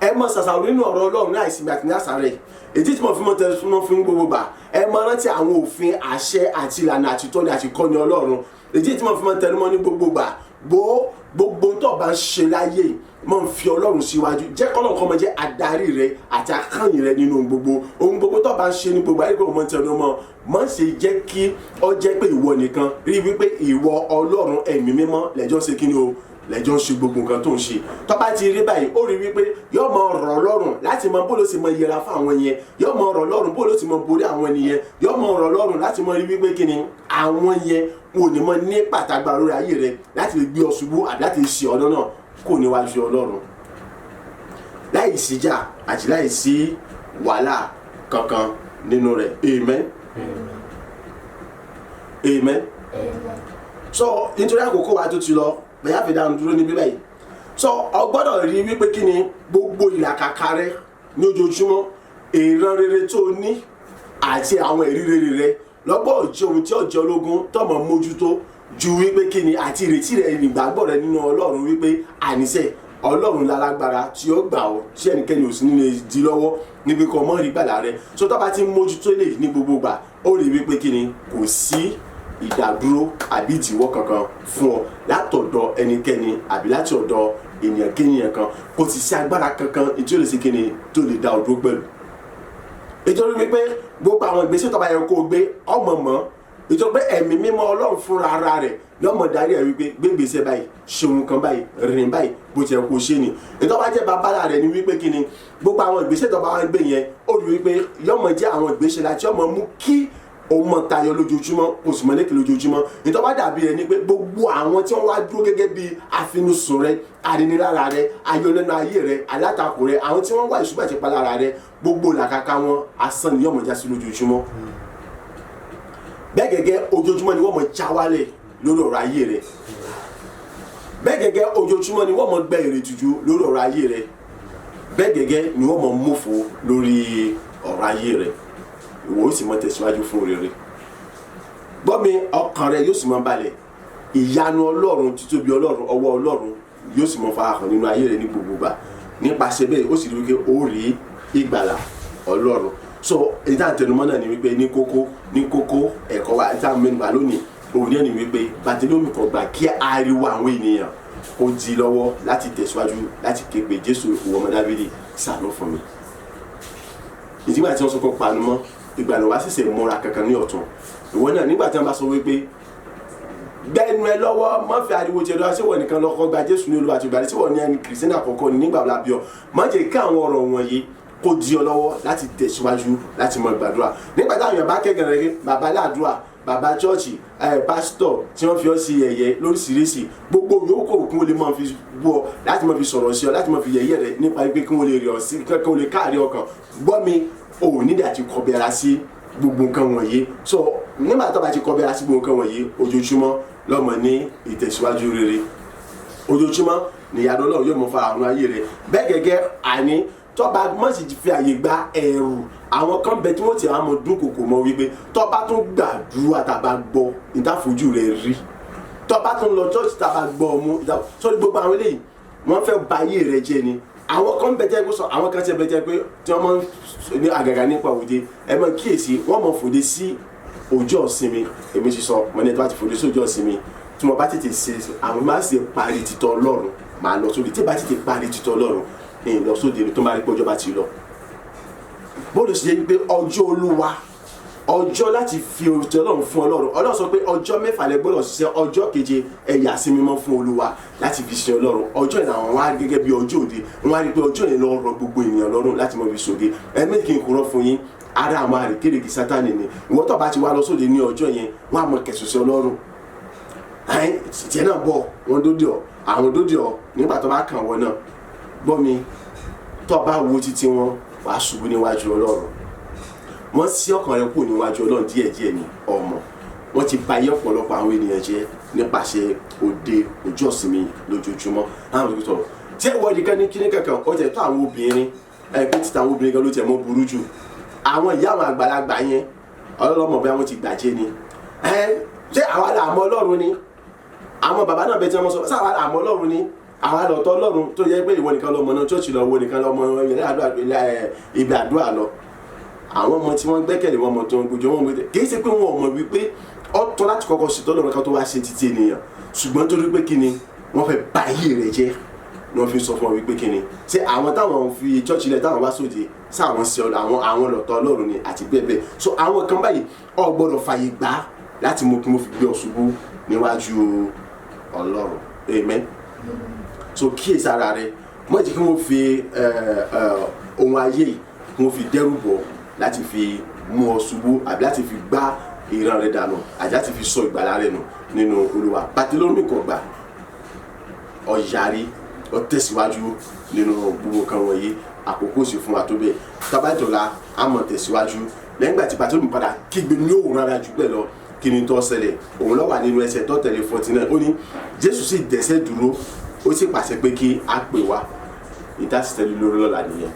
Ẹ mọ ṣàṣàrò nínú ọ̀rọ̀ Ọlọ́run ní àìsinmi àti ní àṣàrẹ̀. Èyí tí mo fi mọ tẹnumọ́ fún gbogbo gbà, ẹ mọ rántí àwọn òfin, àṣẹ àti ìlànà àti ìtọ́ni àti ìkọ́ni Ọlọ́run. Èyí tí mo fi mọ tẹnumọ́ ní gbogbo gbà, gbogbo tó bá ń ṣe láyé, mọ̀ ń fi Ọlọ́run síwájú. Jẹ́ kọ́lọ́run kó máa jẹ́ adarí rẹ àti akányìn rẹ nínú gbogbo ohun gbogbo tó bá ń ṣe ní gbogbo ayé. Pé o mọ̀ tẹnumọ́, mọ̀ ṣe jẹ́ kí ọ jẹ́ pé ìwọ nìkan rí wípé ìwọ, Ọlọ́run, Ẹ̀mí Mímọ́ lẹ́jọ́ ṣe kí ni o, lẹ́jọ́ ń ṣe gbogbo nǹkan tó ń ṣe. Tó bá ti rí báyìí, ó rí wípé yóò mọ rọ̀ lọ́rùn láti mọ bó ló sì mọ yẹra fún àwọn yẹn, yóò mọ rọ̀ lọ́rùn bó ló sì mọ borí àwọn ènìyàn, yóò mọ rọ̀ lọ́rùn láti mọ rí wípé kí ni àwọn yẹn wọn ò ní mọ ní pàtàgbà lórí ayé rẹ láti lè gbé ọ ṣubú àbí láti ṣe ọ̀nà náà kò níwájú Ọlọ́run, láì síjà àti láì sí wàhálà kankan nínú rẹ̀. Amen, amen. So nítorí àkókò wa tó ti lọ, bẹ́ẹ̀ fi dáhùn dúró níbí báyìí. So ọ gbọ́dọ̀ rí wípé kí ni gbogbo ìlàkàkà rẹ ní ojoojúmọ́, ìran rere tó o ní àti àwọn ìrírí rere rẹ lọ́gbọ́ jẹ́ ohun tí ó jẹ́ ológun tọmọ mójútó ju wípé kí ni àti ìrètí rẹ, ìgbàgbọ́ rẹ nínú Ọlọ́run, wípé àníṣe Ọlọ́run lálágbára tí ó gbà ọ́, tí ẹnikẹ́ni ò sí nílé di lọ́wọ́ níbi kan mọ́ rí gbàlà rẹ. So tó bá ti mójútó lè ní gbogbo gbà, ó rí wípé kí ni kò sí ìdádúró àbí ìdíwọ́ kankan fún ọ látọ̀dọ̀ ẹnikẹ́ni àbí láti ọ̀dọ̀ ènìyàn kéèyàn kan. Kò sì sí agbára kankan tí ó lè ṣe kí ni tó lè dá ọ dúró pẹ̀lú, nítorí wípé gbogbo àwọn ìgbésẹ̀ tó bá yẹ kó o gbé ọmọ mọ́, nítorí pé Ẹ̀mí Mímọ́ Ọlọ́run fúnra ara rẹ̀ lọ́mọ darí ẹ̀ wípé gbégbèsè báyìí, ṣe ohun kan báyìí, rìn báyìí, bó ti yẹ kó o ṣe ni. Nítorí bá jẹ́ babalá rẹ̀ ni wípé kí ni gbogbo àwọn ìgbésẹ̀ tó bá wá ń gbé yẹn, ó rí wípé yọmọ jẹ́ àwọn ìgbésẹ̀ láti ọmọ mú kí o mọ tayọ lójoojúmọ́, o sì mọ lékè lójoojúmọ́. Nítorí bá dàbí rẹ ni pé gbogbo àwọn tí wọ́n wá dúró gẹ́gẹ́ bí afinusùn rẹ, arinilára rẹ, ayọ̀lẹ́nu ayé rẹ, alátakò rẹ, àwọn tí wọ́n wá ìṣúgbà ti palára rẹ, gbogbo làkàkà wọn asán ni yọmọ já sí lójoojúmọ́. Bẹ́ẹ̀ gẹ́gẹ́, ojoojúmọ́ ni wọ́n mọ já wálẹ̀ lórí ọ̀rọ̀ ayé rẹ. Bẹ́ẹ̀ gẹ́gẹ́, ojoojúmọ́ ni wọ́n mọ gbẹ èrè tìjú lórí ọ̀rọ̀ ayé rẹ. Bẹ́ẹ̀ gẹ́gẹ́ ni wọ́n mọ mófo lórí ọ̀rọ̀ ayé rẹ. Ìwọ ó sì mọ tẹ̀síwájú fún rere. Gbọ́ mi, ọkàn rẹ yóò sì mọ balẹ̀. Ìyanu Ọlọ́run, títóbi Ọlọ́run, ọwọ́ Ọlọ́run yóò sì mọ farahàn nínú ayé rẹ ní gbogbo ìgbà. Nípasẹ̀ bẹ́ẹ̀, ó sì rí wípé ó rí ìgbàlà Ọlọ́run. So èyí tá à ń tẹnumọ́ náà ni wípé ní kókó ẹ̀kọ́ wa tá à ń mẹ́nuba lónìí, òun ní ẹni wípé Bàtílómì kò gbà kí ariwo àwọn ènìyàn ó di lọ́wọ́ láti tẹ̀síwájú láti ké pe Jésù, ìwọ ọmọ Dáfídì, ṣàánú fún mi. Ìdígbà tí wọ́n sọ kó panu mọ́, ìgbà náà wá ṣẹ̀ṣẹ̀ múra kankan ní ọ̀tún. Ìwọ náà, nígbà tí wọ́n bá sọ wípé gbẹnu ẹ lọ́wọ́, má fi ariwo jẹ lọ́wọ́, ṣé wọ́n nìkan lọ́kọ́ gba Jésù ní Olúwa àti Olùgbàlà? Ṣé wọ́n ní ẹni Kìrìsìtẹ́nì àkọ́kọ́ ní nígbà wọlé abíọ́? Má jẹ́ kí àwọn ọ̀rọ̀ wọ̀nyí kó di ọ lọ́wọ́ láti tẹ̀síwájú láti mọ gbàdúrà. Nígbà táwọn èèyàn bá kẹ́gàn rẹ, bàbá aládùúrà, bàbá chọ́ọ̀chì ẹ̀, pásítọ̀ tí wọ́n fi ọ́ sí yẹ̀yẹ́ lóríṣiríṣi, gbogbo yòókù kí wọ́n lè máa fi bú ọ, láti máa fi sọ̀rọ̀ sí ọ, láti máa fi yẹ̀yẹ́ rẹ, nípa pé kí wọ́n lè rí ọ sí, kí wọ́n lè káàrí ọkàn. Gbọ́ mi, ò nídìí àti kọbi ara sí gbogbo nǹkan wọ̀nyí. So nígbà tó bá ti kọbi ara sí gbogbo nǹkan wọ̀nyí, ojoojúmọ́ lọ́mọ ní ìtẹ̀síwájú rere, ojoojúmọ́ níyàdó Ọlọ́run yóò mọ fa àrùn ayé rẹ. Bẹ́ẹ̀ gẹ́gẹ́, àní tọ́ba má sì fi àyè gba ẹ̀rù. Àwọn kan bẹ tí wọ́n ti àwọn ọmọ dúnkòkò mọ́ wípé tọ́ba tún gbàdúrà, tá a bá gbọ́ ìdáfojú rẹ̀ rí, tọ́ba tún lọ church, tá a bá gbọ́ ọmú sórí, gbogbo àwọn eléyìí, wọ́n fẹ́ ba ayé rẹ jẹ́ ni. Àwọn kan bẹ tẹ́ pé sọ, àwọn kan tẹ́ bẹ tẹ́ pé tí wọ́n máa ń ní àgàgà nípa òde, ẹ máa kíyèsí, wọ́n máa fòde sí ọjọ́ ìsinmi. Èmi ti sọ mo ní ẹ tó bá ti fòde sí ọjọ́ ìsinmi, tí mo bá tètè ṣe àwọn máa ṣe parí títọ́ Ọlọ́run, màá lọ sóde. Tí bá tètè parí títọ́ Ọlọ́run ní lọ sóde tó máa rí pé ọjọ́ bá ti lọ. Bóòlù sì jẹ́ pé ọjọ́ Olúwa, ọjọ́ láti fi òtún Ọlọ́run fún Ọlọ́run. Ọlọ́run sọ pé ọjọ́ 6 lẹ gbọ́dọ̀ ṣiṣẹ́, ọjọ́ keje ẹ yà sí mímọ́ fún Olúwa láti fi sin Ọlọ́run. Ọjọ́ yẹn àwọn wá gẹ́gẹ́ bí ọjọ́ òde, wọ́n á rí pé ọjọ́ yẹn lọ rọ gbogbo ènìyàn lọ́rùn láti mọ fi ṣòde. Ẹ̀mí kì í kúrọ́ fún yín, ara àwọn àrékérekè Sátánì ni. Ìwọ́n tó bá ti wá lọ sóde ní ọjọ́ yẹn, wọ́n á mọ kẹsùn sí Ọlọ́run ẹ̀ẹ́n tiẹ̀ náà bọ̀, wọ́n dódì ọ̀, àwọn dódì ọ̀. Nígbà tó bá kàn wọ́n náà, gbọ́ mi, tó bá wo títí wọn, wàá ṣubú níwájú Ọlọ́run. Wọ́n sí ọkàn rẹ kúrò níwájú Ọlọ́run díẹ̀díẹ̀ ní ọmọ. Wọ́n ti bà ayé ọ̀pọ̀lọpọ̀ àwọn ènìyàn jẹ́ nípasẹ̀ òde ọjọ́ ìsinmi lójoojúmọ́. Àwọn òbí sọ̀rọ̀ tí ẹ wọ ẹnìkan ní kíní kankan, ó tẹ̀ tó àwọn obìnrin ẹ pé títa àwọn obìnrin kan ló tẹ̀ mọ́ burú jù. Àwọn ìyá, àwọn àgbàlagbà yẹn, ọlọ́mọ bí wọ́n ti gbàjẹ́ ni. Ẹ ṣé àwa là mọ̀ Ọlọ́run ni? Àwọn bàbá náà bẹ tí wọ́n sọ sáà là mọ̀ Ọlọ́run ni. Àwa lọ̀tọ̀ Ọlọ́run tó yẹ pé ìwọ nìkan lọmọ náà church lọ, ìwọ nìkan lọmọ ibi àdúrà lọ. Àwọn ọmọ tí wọ́n gbẹ́kẹ̀lé wọn mọ̀ tó ń gbójú wọn gbé, kì í ṣe pé wọn ò mọ̀ wípé ọ̀tọ̀ láti kọ́kọ́ ṣètò Ọlọ́run ká tó wá ṣe títí ènìyàn, ṣùgbọ́n torí pé kí ni wọ́n fẹ́ bà ayé rẹ̀ jẹ́ ni wọ́n fi sọ fún ọ wípé kí ni ṣé àwọn táwọn fi church ilẹ̀ táwọn wá sóde sáwọn ṣe àwọn lọ̀tọ̀ Ọlọ́run ni àti bẹ́ẹ̀ bẹ́ẹ̀. So àwọn kan báyìí o gbọ́dọ̀ fàyè gbà láti mú kí wọ́n fi gbé ọ ṣubú níwájú Ọlọ́run. Amen. So kíyèsí ara rẹ, má jẹ́ kí wọ́n fi ohun ayé kí wọ́n fi dẹ́rù bọ̀ láti fi mú ọ ṣubú àbí láti fi gbá ìran rẹ dànù àti láti fi sọ ìgbàlà rẹ nù nínú Olúwa. Bàtélómì kò gbà, ọ̀yàrí ó tẹ̀síwájú nínú gbogbo kan wọ̀nyí. Àkókò sì fún wa tó bẹ́ẹ̀. Tábàjọ́lá á mọ̀ tẹ̀síwájú lẹ́yìn ìgbà tí Bàtélómì padà kígbe ní òun rárá jù bẹ́ẹ̀ lọ. Kí ni tó ṣẹlẹ̀? Òun ló wà nínú ẹsẹ̀ tó tẹ̀lé 49. Ó ní Jésù sì dẹ́sẹ̀ dúró, ó sì pàṣẹ pé kí á pè wá. Ìdásítẹ́lẹ̀ lórí lọ́la nìyẹn.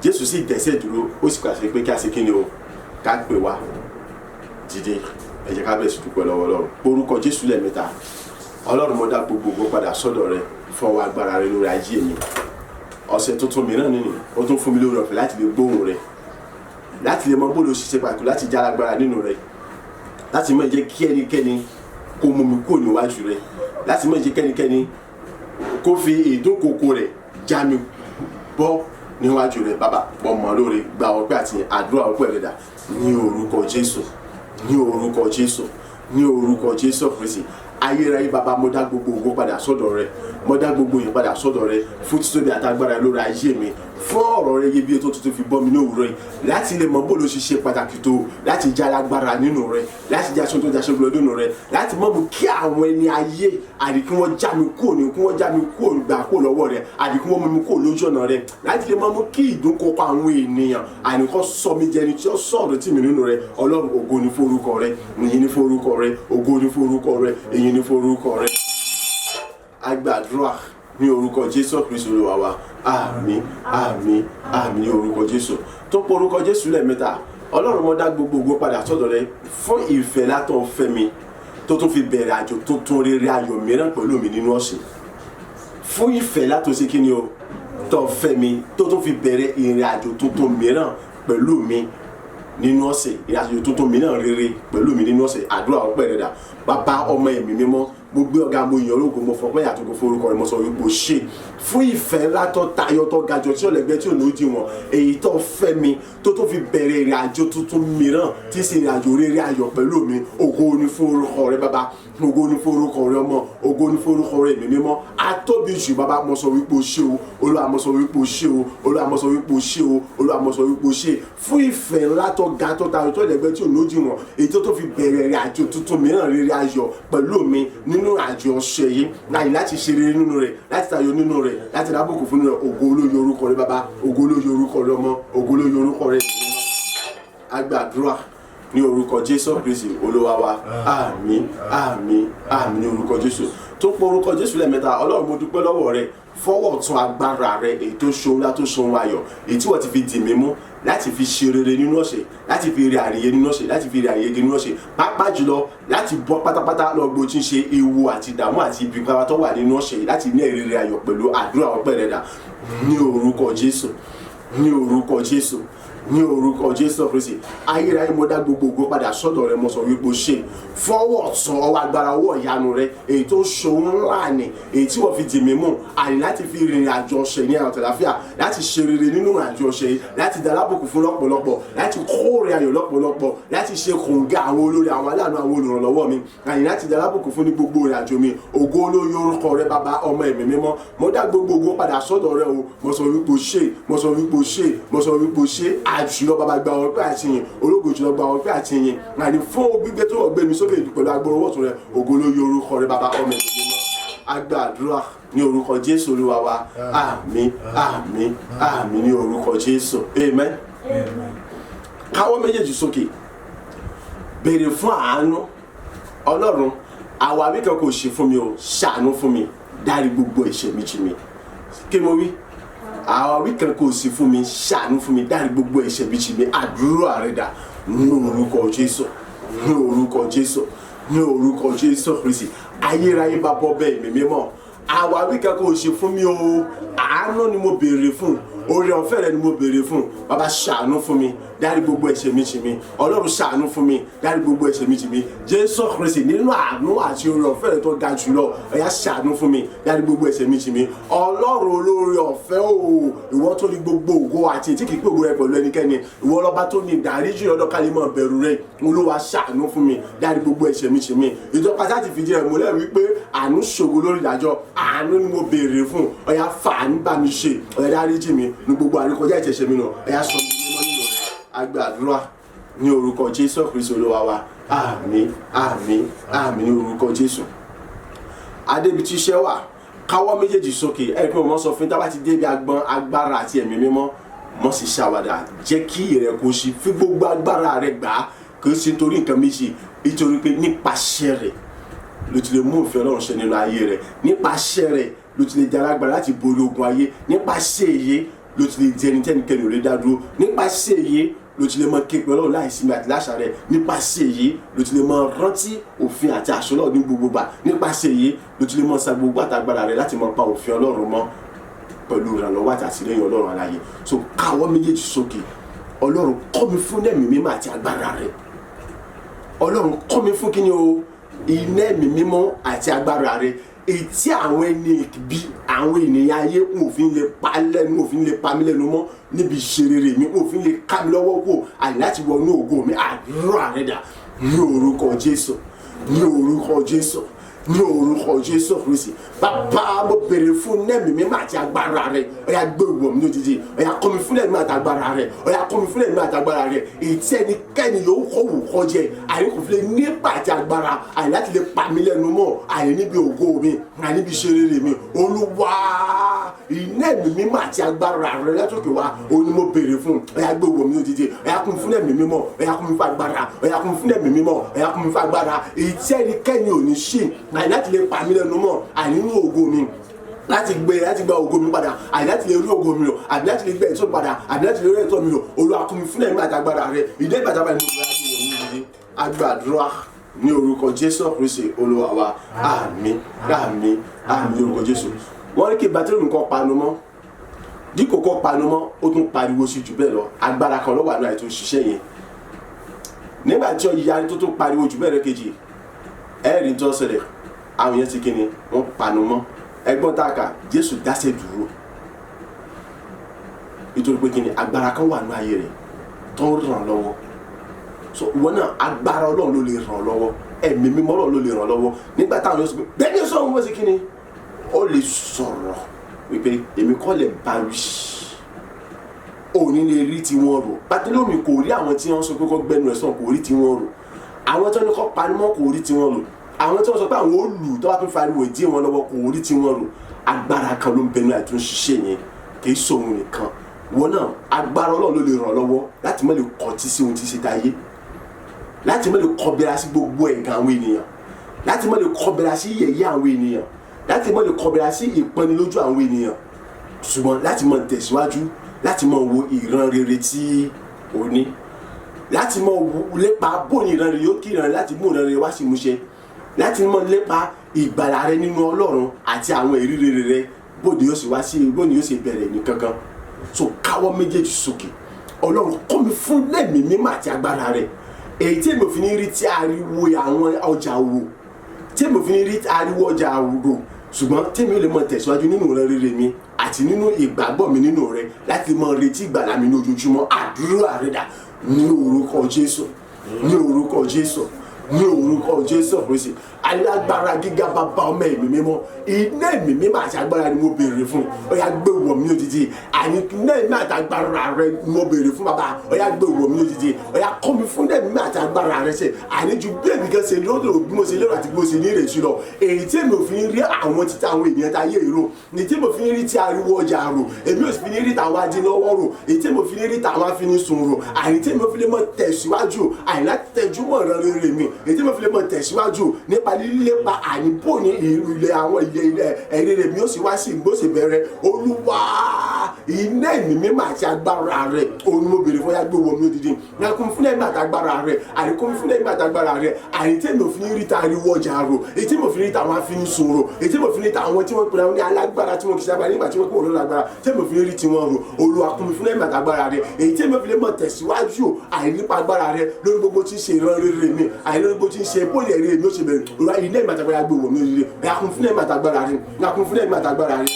Jésù sì dẹ́sẹ̀ dúró, ó sì pàṣẹ pé kí a ṣe kí ni o, ká pè wá. Dìde, ẹ jẹ́ ká bẹ̀rẹ̀ sí dúpẹ́ lọ́wọ́ Ọlọ́run. Orúkọ Jésù lẹ́ẹ̀mẹ́ta. Ọlọ́run, mo dá gbogbo ògo padà sọ́dọ̀ rẹ fún ọwọ́ agbára rẹ lórí ayé mi. Ọ̀sẹ̀ tuntun mìíràn nìyí, ó tún fún mi lórí ọ̀fẹ́ láti lè gbóhùn rẹ, láti lè mọ bó ló ṣiṣẹ́ pàtó, láti já lágbára nínú rẹ, láti má jẹ́ kí ẹnikẹ́ni kó mú mi kúrò níwájú rẹ, láti má jẹ́ kẹ́nikẹ́ni kó fi ìdúnkokò rẹ̀ já mi bọ́ níwájú rẹ. Bàbá, mo mọ̀ lóore, gba ọpẹ́ àti àdúrà ọpẹ́ rẹ dà ní orúkọ Jésù, ní orúkọ Jésù, ní orúkọ Jésù Kristi. Ayérayé bàbá, mo dá gbogbo ògo padà sọ́dọ̀ rẹ, mo dá gbogbo yìí padà sọ́dọ̀ rẹ fún títóbi àtagbára lórí ayé mi, fún ọ̀rọ̀ rẹ iyebíye tó tuntun fi bọ́ mi ní òwúrọ̀ yìí, láti lè mọ bó ló ṣe ṣe pàtàkì tó láti já lágbára nínú rẹ, láti já aṣọ tó já aṣọ nínú rẹ, láti mọ̀ mú kí àwọn ẹni ayé àdì kí wọ́n já mi kúrò ní, kí wọ́n já mi kúrò gbà kúrò lọ́wọ́ rẹ, àdì kí wọ́n mú mi kúrò lójú ọ̀nà rẹ, láti lè mọ̀ mú kí ìdúnkokò àwọn ènìyàn àní kó sọ mi jẹni tí ó sọ̀rọ̀ tì mí nínú rẹ. Ọlọ́run, ògo ni forúkọ rẹ, ìyìn ni forúkọ rẹ, ògo ni forúkọ rẹ, ìyìn ni forúkọ rẹ. A gbàdúrà ní orúkọ Jésù Kristu Olúwa wa. Àmín, àmín, àmín ní orúkọ Jésù. Tó pọ̀ orúkọ Jésù lẹ́ẹ̀mẹ́ta. Ọlọ́run, mo dá gbogbo ògo padà sọ́dọ̀ rẹ fún ìfẹ́ látọ̀ fẹ́ mi tó tún fi bẹ̀rẹ̀ àjò tuntun rere ayọ̀ mìíràn pẹ̀lú mi nínú ọ̀sẹ̀. Fún ìfẹ́ látọ̀ sí kí ni o tó fẹ́ mi tó tún fi bẹ̀rẹ̀ ìrìn àjò tuntun mìíràn pẹ̀lú mi nínú ọ̀sẹ̀, ìrìn àjò tuntun mìíràn rere pẹ̀lú mi nínú ọ̀sẹ̀. Àdúrà ọpẹ́ rẹ dà. Bàbá, ọmọ, ẹ̀mí mímọ́, mo gbé ọ̀gá, mo yàn ológo, mo fọpẹ́ àtòkò forúkọ rẹ, mo sọ wípé o ṣe fún ìfẹ́ látọ̀ tayọ tó gajọ tí ọ̀lẹ́gbẹ́ tí ò ní ojú wọn, èyí tó fẹ́ mi tó tó fi bẹ̀rẹ̀ ìrìn àjò tuntun mìíràn tí sì ìrìn àjò rere ayọ̀ pẹ̀lú mi. Ògo ni fún orúkọ rẹ bàbá, ògo ni fún orúkọ rẹ ọmọ, ògo ni fún orúkọ rẹ ẹ̀mí mímọ́. Atóbi jù bàbá, mo sọ wípé o ṣe o Olúwa, mo sọ wípé o ṣe o Olúwa, mo sọ wípé o ṣe o Olúwa, mo sọ wípé o ṣe fún ìfẹ́ ńlá tó ga tó tayọ tó ọ̀lẹ́gbẹ́ tí ò ní ojú wọn, èyí tó tó fi bẹ̀rẹ̀ ìrìn àjò tuntun mìíràn rere ayọ̀ pẹ̀lú mi nínú àjò ọ̀sẹ̀ yìí, láyé láti ṣe rere nínú rẹ̀, láti tayọ nínú rẹ̀, láti dábòkò fún rẹ̀. Ògo olóye orúkọ rẹ̀ bàbá, ògo olóye orúkọ rẹ̀ ọmọ, ògo olóye orúkọ rẹ̀. A gbàdúrà ní orúkọ Jésù Kristi Olúwa wa. Àmín, àmín, àmín ní orúkọ Jésù. Tó pọ̀ orúkọ Jésù lẹ́ẹ̀mẹ́ta. Ọlọ́run, mo dúpẹ́ lọ́wọ́ rẹ fọwọ́ tún agbára rẹ, èyí tó ṣohun ńlá tó ṣohun ayọ̀, èyí tí wọ́n ti fi dì mí mú láti fi ṣe rere nínú ọ̀sẹ̀, láti fi rí àríyé nínú ọ̀sẹ̀, láti fi rí àríyé nínú ọ̀sẹ̀, pàápàá jùlọ láti bọ́ pátápátá lọ́gbó tí ń ṣe ewu àti ìdààmú àti ibi pátá tó wà nínú ọ̀sẹ̀, láti ní ìrírí ayọ̀ pẹ̀lú. Àdúrà ọpẹ́ rẹ dà ní orúkọ Jésù, ní orúkọ Jésù, ní orúkọ Jésù Kristi. Ayérayé, mo dá gbogbo ògo padà sọ́dọ̀ rẹ, mo sọ wípé o ṣe fọwọ́ tán ọwọ́ agbára, ọwọ́ ìyanu rẹ, èyí tó ṣòun ńlá ni, èyí tí wọ́n fi dì mí mú àní láti fi rìnrìn àjò ọ̀sẹ̀ ní àwọn tàlàfíà, láti ṣe rere nínú àjò ọ̀sẹ̀ yìí, láti dalábòkù fún lọ́pọ̀lọpọ̀, láti kóore ayọ̀ lọ́pọ̀lọpọ̀, láti ṣe kòǹgà àwọn olórí, àwọn aláàánú, àwọn olùrànlọ́wọ́ mi, àní láti dalábòkù fún ní gbogbo ìrìn àjò mi. Ògo olóyè orúkọ rẹ bàbá, ọmọ, ẹ̀mí mímọ́. Mo dá gbogbo ògo padà sọ́dọ̀ rẹ o. Mo sọ wípé o ṣe, mo sọ wípé o ṣe, mo sọ wípé o ṣe. Àjùlọ bàbá, gba ọpẹ́ àti ìyìn. Ológo jùlọ, gba ọpẹ́ àti ìyìn, àní fún gbígbé tó wọ́n gbé mi sókè pẹ̀lú agbóró ọ̀tún rẹ. Ògo olóyè orúkọ rẹ bàbá, ọmọ, ẹ̀mí mímọ́. A gbàdúrà ní orúkọ Jésù Olúwa wa. Àmín, àmín, àmín ní orúkọ Jésù. Amen. Káwọ́ méjèèjì sókè, béèrè fún àánú Ọlọ́run. Àwáwí kan kò ṣe fún mi o, ṣàánú fún mi, dárí gbogbo ẹ̀ṣẹ̀ mi jì mí. Kí mo wí? Àwáwí kan kò sí fún mi, ṣàánú fún mi, dárí gbogbo ẹ̀ṣẹ̀ mi jì mí. Àdúrà rẹ dà ní orúkọ Jésù, ní orúkọ Jésù, ní orúkọ Jésù Kristi. Ayérayé bá bọ́ bẹ́ẹ̀, mi mímọ́. Àwáwí kankan ò ṣe fún mi o. Àánú ni mo béèrè fún, oore ọ̀fẹ́ rẹ ni mo béèrè fún. Bàbá, ṣàánú fún mi, dárí gbogbo ẹ̀ṣẹ̀ mi jì mí. Ọlọ́run, ṣàánú fún mi, dárí gbogbo ẹ̀ṣẹ̀ mi jì mí. Jésù Kristi, nínú àánú àti oore ọ̀fẹ́ rẹ tó ga jùlọ, ó yá, ṣàánú fún mi, dárí gbogbo ẹ̀ṣẹ̀ mi jì mí. Ọlọ́run olóore ọ̀fẹ́ o, ìwọ tó ní gbogbo ògo àti ètí kìí pé ògo rẹ pẹ̀lú ẹnikẹ́ni, ìwọ lọ́ba tó ní ìdáríjì lọ́dọ̀ ká lè máa bẹ̀rù rẹ. Olúwa, ṣàánú fún mi, dárí gbogbo ẹ̀ṣẹ̀ mi jì mí. Ìjọba sáà ti fìdí rẹ̀ múlẹ̀ wípé àánú ṣògo lórí ìdájọ́. Àánú ni mo béèrè fún. Ó yá, fàánú bá mi ṣe. Ó yá, dáríjì mi ní gbogbo àríkọjá ìṣẹ̀ṣẹ̀ mi nù. Ó yá, sọ mi mímọ́ nínú rẹ̀. A gbàdúrà ní orúkọ Jésù Kristi Olúwa wa. Àmín, àmín, àmín ní orúkọ Jésù. Adébi tí iṣẹ́ wà, káwọ́ méjèèjì sókè. Ẹ̀rí pé mo sọ fún yín, tá bá ti débi agbọn agbára àti ẹ̀mí mímọ́, mọ́ sì ṣàwàdà. Jẹ́ kí ìrẹ̀ kó ṣí, fi gbogbo agbára rẹ gbà á. Kì í ṣe nítorí nǹkan méjì, nítorí pé nípasẹ̀ rẹ̀ ló ti lè mú ìfẹ́ Ọlọ́run ṣẹ nínú ayé rẹ̀, nípasẹ̀ rẹ̀ ló ti lè di alágbára láti borí ogun ayé, nípasẹ̀ èyí ló ti lè di ẹni tẹ́nikẹ́ni ò lè dá dúró, nípasẹ̀ èyí ló ti lè mọ képe Ọlọ́run láì sinmi àti láṣà rẹ̀, nípasẹ̀ èyí ló ti lè mọ rántí òfin àti àṣọ Ọlọ́run ní gbogbo gbà, nípasẹ̀ èyí ló ti lè mọ sa gbogbo àtàgbára rẹ̀ láti mọ pa òfin Ọlọ́run mọ́ pẹ̀lú ìrànlọ́wọ́ àti àtìlẹ́yìn Ọlọ́run aláyé. So káwọ́ méjèèjì sókè. Ọlọ́run, kọ́ mi fún ẹ̀mí mímọ́ àti agbára rẹ̀. Ọlọ́run, kọ́ mi fún kíni o? Iná ẹ̀mí mímọ́ àti agbára rẹ̀, èyí tí àwọn ẹni bí àwọn ènìyàn ayé ń òfin lè pa lẹ́nu, òfin lè pa mí lẹ́nu mọ́ níbi ìṣerere mi, òfin lè ká mi lọ́wọ́ kò àyè láti wọnú ògo mi. Àdúrà rẹ̀ dà ní orúkọ Jésù, ní orúkọ Jésù, ní orúkọ Jésù Kristi. Bàbá, mo béèrè fún ẹ̀mí mímọ́ àti agbára rẹ̀. Ó yá, gbé wọ̀ mí lójijì. Ó yá, kọ́ mi fún ẹ̀mí àti agbára rẹ̀. Ó yá, kọ́ mi fún ẹ̀mí àti agbára rẹ̀, èyí tí ẹnikẹ́ni yóò kọ́ wù kọ́ jẹ àyè kò fi lè nípa àti agbára àyè láti lè pa mí lẹ́nu mọ́ àyè níbi ògo mi, àyè níbi iṣẹ́ rere mi. Olúwa, iná ẹ̀mí mímọ́ àti agbára rẹ̀ látòkè wá, òun ni mo béèrè fún. Ó yá, gbé wọ̀ mí lójijì. Ó yá, kún mi fún ẹ̀mí mímọ́. Ó yá, kún mi fún agbára. Ó yá, kún mi fún ẹ̀mí mímọ́. Ó yá, kún mi fún agbára, èyí tí ẹnikẹ́ni ò ní ṣe àyè láti lè pa mí lẹ́nu mọ́ àyè nínú ògo mi, láti gbé, láti gba ògo mi padà, àbí láti lè rí ògo mi lò, àbí láti lè gbé ẹ̀tọ́ mi padà, àbí láti lè rí ẹ̀tọ́ mi lò. Olúwa, kún mi fún ẹ̀mí àti agbára rẹ̀ ìdí ìbàdàn ní ìgbà tí wọ́n ní ìdí agbàdúrà ní orúkọ Jésù Kristi Olúwa wa. Àmín, àmín, àmín ní orúkọ Jésù. Wọ́n ní kí Bátílómì kó panu mọ́. Dípò kó panu mọ́, ó tún pariwo sí jù bẹ́ẹ̀ lọ. Agbára kan ló wà náà tó ń ṣiṣẹ́ yẹn. Nígbà tí ó yarí tó tún pariwo jù bẹ́ẹ̀ lọ kejì, ẹ̀rí tó ṣẹlẹ̀, àwọn yẹn ti kíni? Wọ́n panu mọ́. Ẹgbọ́n tá a kà, Jésù dáṣẹ́ dúró, nítorí pé kíni? Agbára kan wà ní ayé rẹ̀ tó ń ràn lọ́wọ́. So ìwọ náà, agbára Ọlọ́run ló lè ràn ọ́ lọ́wọ́, ẹ̀mí mímọ́ Ọlọ́run ló lè ràn ọ́ lọ́wọ́. Nígbà táwọn yóò sọ pé bẹ́ẹ̀ ni sọ̀rọ̀, wọ́n sì kíni? Ó lè sọ̀rọ̀ wípé èmi kọ́ lè bá wí. Òní lè rí tiwọn rò. Bátílómì kò rí àwọn tí wọ́n sọ pé kó gbẹnu ẹ̀ sàn, kò rí tiwọn rò. Àwọn tí wọ́n ní kó panumọ́, kò rí tiwọn rò. Àwọn tí wọ́n sọ pé àwọn ó lù tó bá tún fariwo ìdí wọn lọ́wọ́, kò rí tiwọn rò. Agbára kan ló ń bẹnu àti ń ṣiṣẹ́ yẹn. Kì í sóhun nìkan. Wọn náà, agbára Ọlọ́run ló lè ràn lọ́wọ́ láti má lè kọtí sí ohun tí ṣe táyé, láti má lè kọbíra sí gbogbo ẹ̀gàn àwọn ènìyàn, láti má lè kọbíra sí yẹ̀yẹ́ àwọn ènìyàn, láti má lè kọbíra sí ìpọ́nilójú àwọn ènìyàn, ṣùgbọ́n láti máa tẹ̀síwájú, láti máa wo ìran rere tí o ní, láti máa lépa bóni ìran rere yóò kí ìran, láti mú ìran rere wá sí ìmúṣẹ, láti máa lépa ìgbàlà rẹ nínú Ọlọ́run àti àwọn ìrírí rere, bóni yóò sì wá sí, bóni yóò sì bẹ̀rẹ̀ ní kankan. So káwọ́ méjèèjì sókè. Ọlọ́run, kọ́ mi fún lẹ́mìí mímọ́ àti agbára rẹ̀, èyí tí èmi ò fi ní rí tí ariwo àwọn ọjà wò, tí èmi ò fi ní rí ariwo ọjà wò, ṣùgbọ́n tí èmi ò lè mọ tẹ̀síwájú nínú ìran rere mi àti nínú ìgbàgbọ́ mi nínú rẹ, láti mọ retí ìgbàlà mi ní ojoojúmọ́. Àdúrà rẹ dà ní orúkọ Jésù, ní orúkọ Jésù, ní orúkọ Jésù Kristi. Alágbára gíga, bàbá, ọmọ, ẹ̀mí mímọ́, iná ẹ̀mí mímọ́ àti agbára ni mo béèrè fún. Ó yá, gbé wọ̀ mí lójijì. Àní iná ẹ̀mí àti agbára rẹ ni mo béèrè fún. Bàbá, ó yá, gbé wọ̀ mí lójijì. Ó yá, kọ́ mi fún ẹ̀mí mímọ́ àti agbára rẹ ṣe, àní ju bí èmi kan ṣe lérò, bí mo ṣe lérò àti bí mo ṣe ní ìrètí lọ, èyí tí èmi ò fi ní rí àwọn títí àwọn ènìyàn tá ayé èrò ní, tí mo fi ní rí ti ariwo ọjà rò, èmi ò sì fi ní rí tàwọn adínlọ́wọ́ rò, èyí tí mo fi ní rí tàwọn afinisun rò, àní tí mo fi lè mọ tẹ̀síwájú, àní láti tẹjúmọ́ ìran rere mi, èyí tí mo fi lè mọ tẹ̀síwájú nípa lílépa àní bò ní ilẹ̀ àwọn ilẹ̀ ilẹ̀ ẹ̀rí rẹ̀ mi ó sì wá sí bó ṣe bẹ̀rẹ̀. Olúwa, Iná ẹ̀mí mímọ́ àti agbára rẹ òun ni mo béèrè fún, yá gbé wọ̀ mí odidi. Yá kún fún ẹ̀mí àtàgbára rẹ, àní kún fún ẹ̀mí àtàgbára rẹ, àní tí èmi ò fi ní rí ta ariwo ọjà rò, èyí tí mo fi ní rí ta àwọn afiniṣòro, èyí tí mo fi ní rí ta àwọn tí wọ́n pera wọn ní alágbára tí wọ́n kì í sábà nígbà tí wọ́n kúrò lágbára, tí èmi ò fi ní rí tiwọn rò. Olúwa kún mi fún ẹ̀mí àtàgbára rẹ, èyí tí èmi ò fi lè mọ̀ tẹ̀síwájú àìní nípa agbára rẹ lórí gbogbo tí ń ṣe ìran rere mi, àìní lórí gbogbo tí ń ṣe bóyá èrè mi ó ṣe bẹ̀rẹ̀. Olúwa, iná ẹ̀mí àtàgbára gbé wọ̀ mí odidi. Yá kún fún ẹ̀mí àtàgbára rẹ, yá kún fún ẹ̀mí àtàgbára rẹ.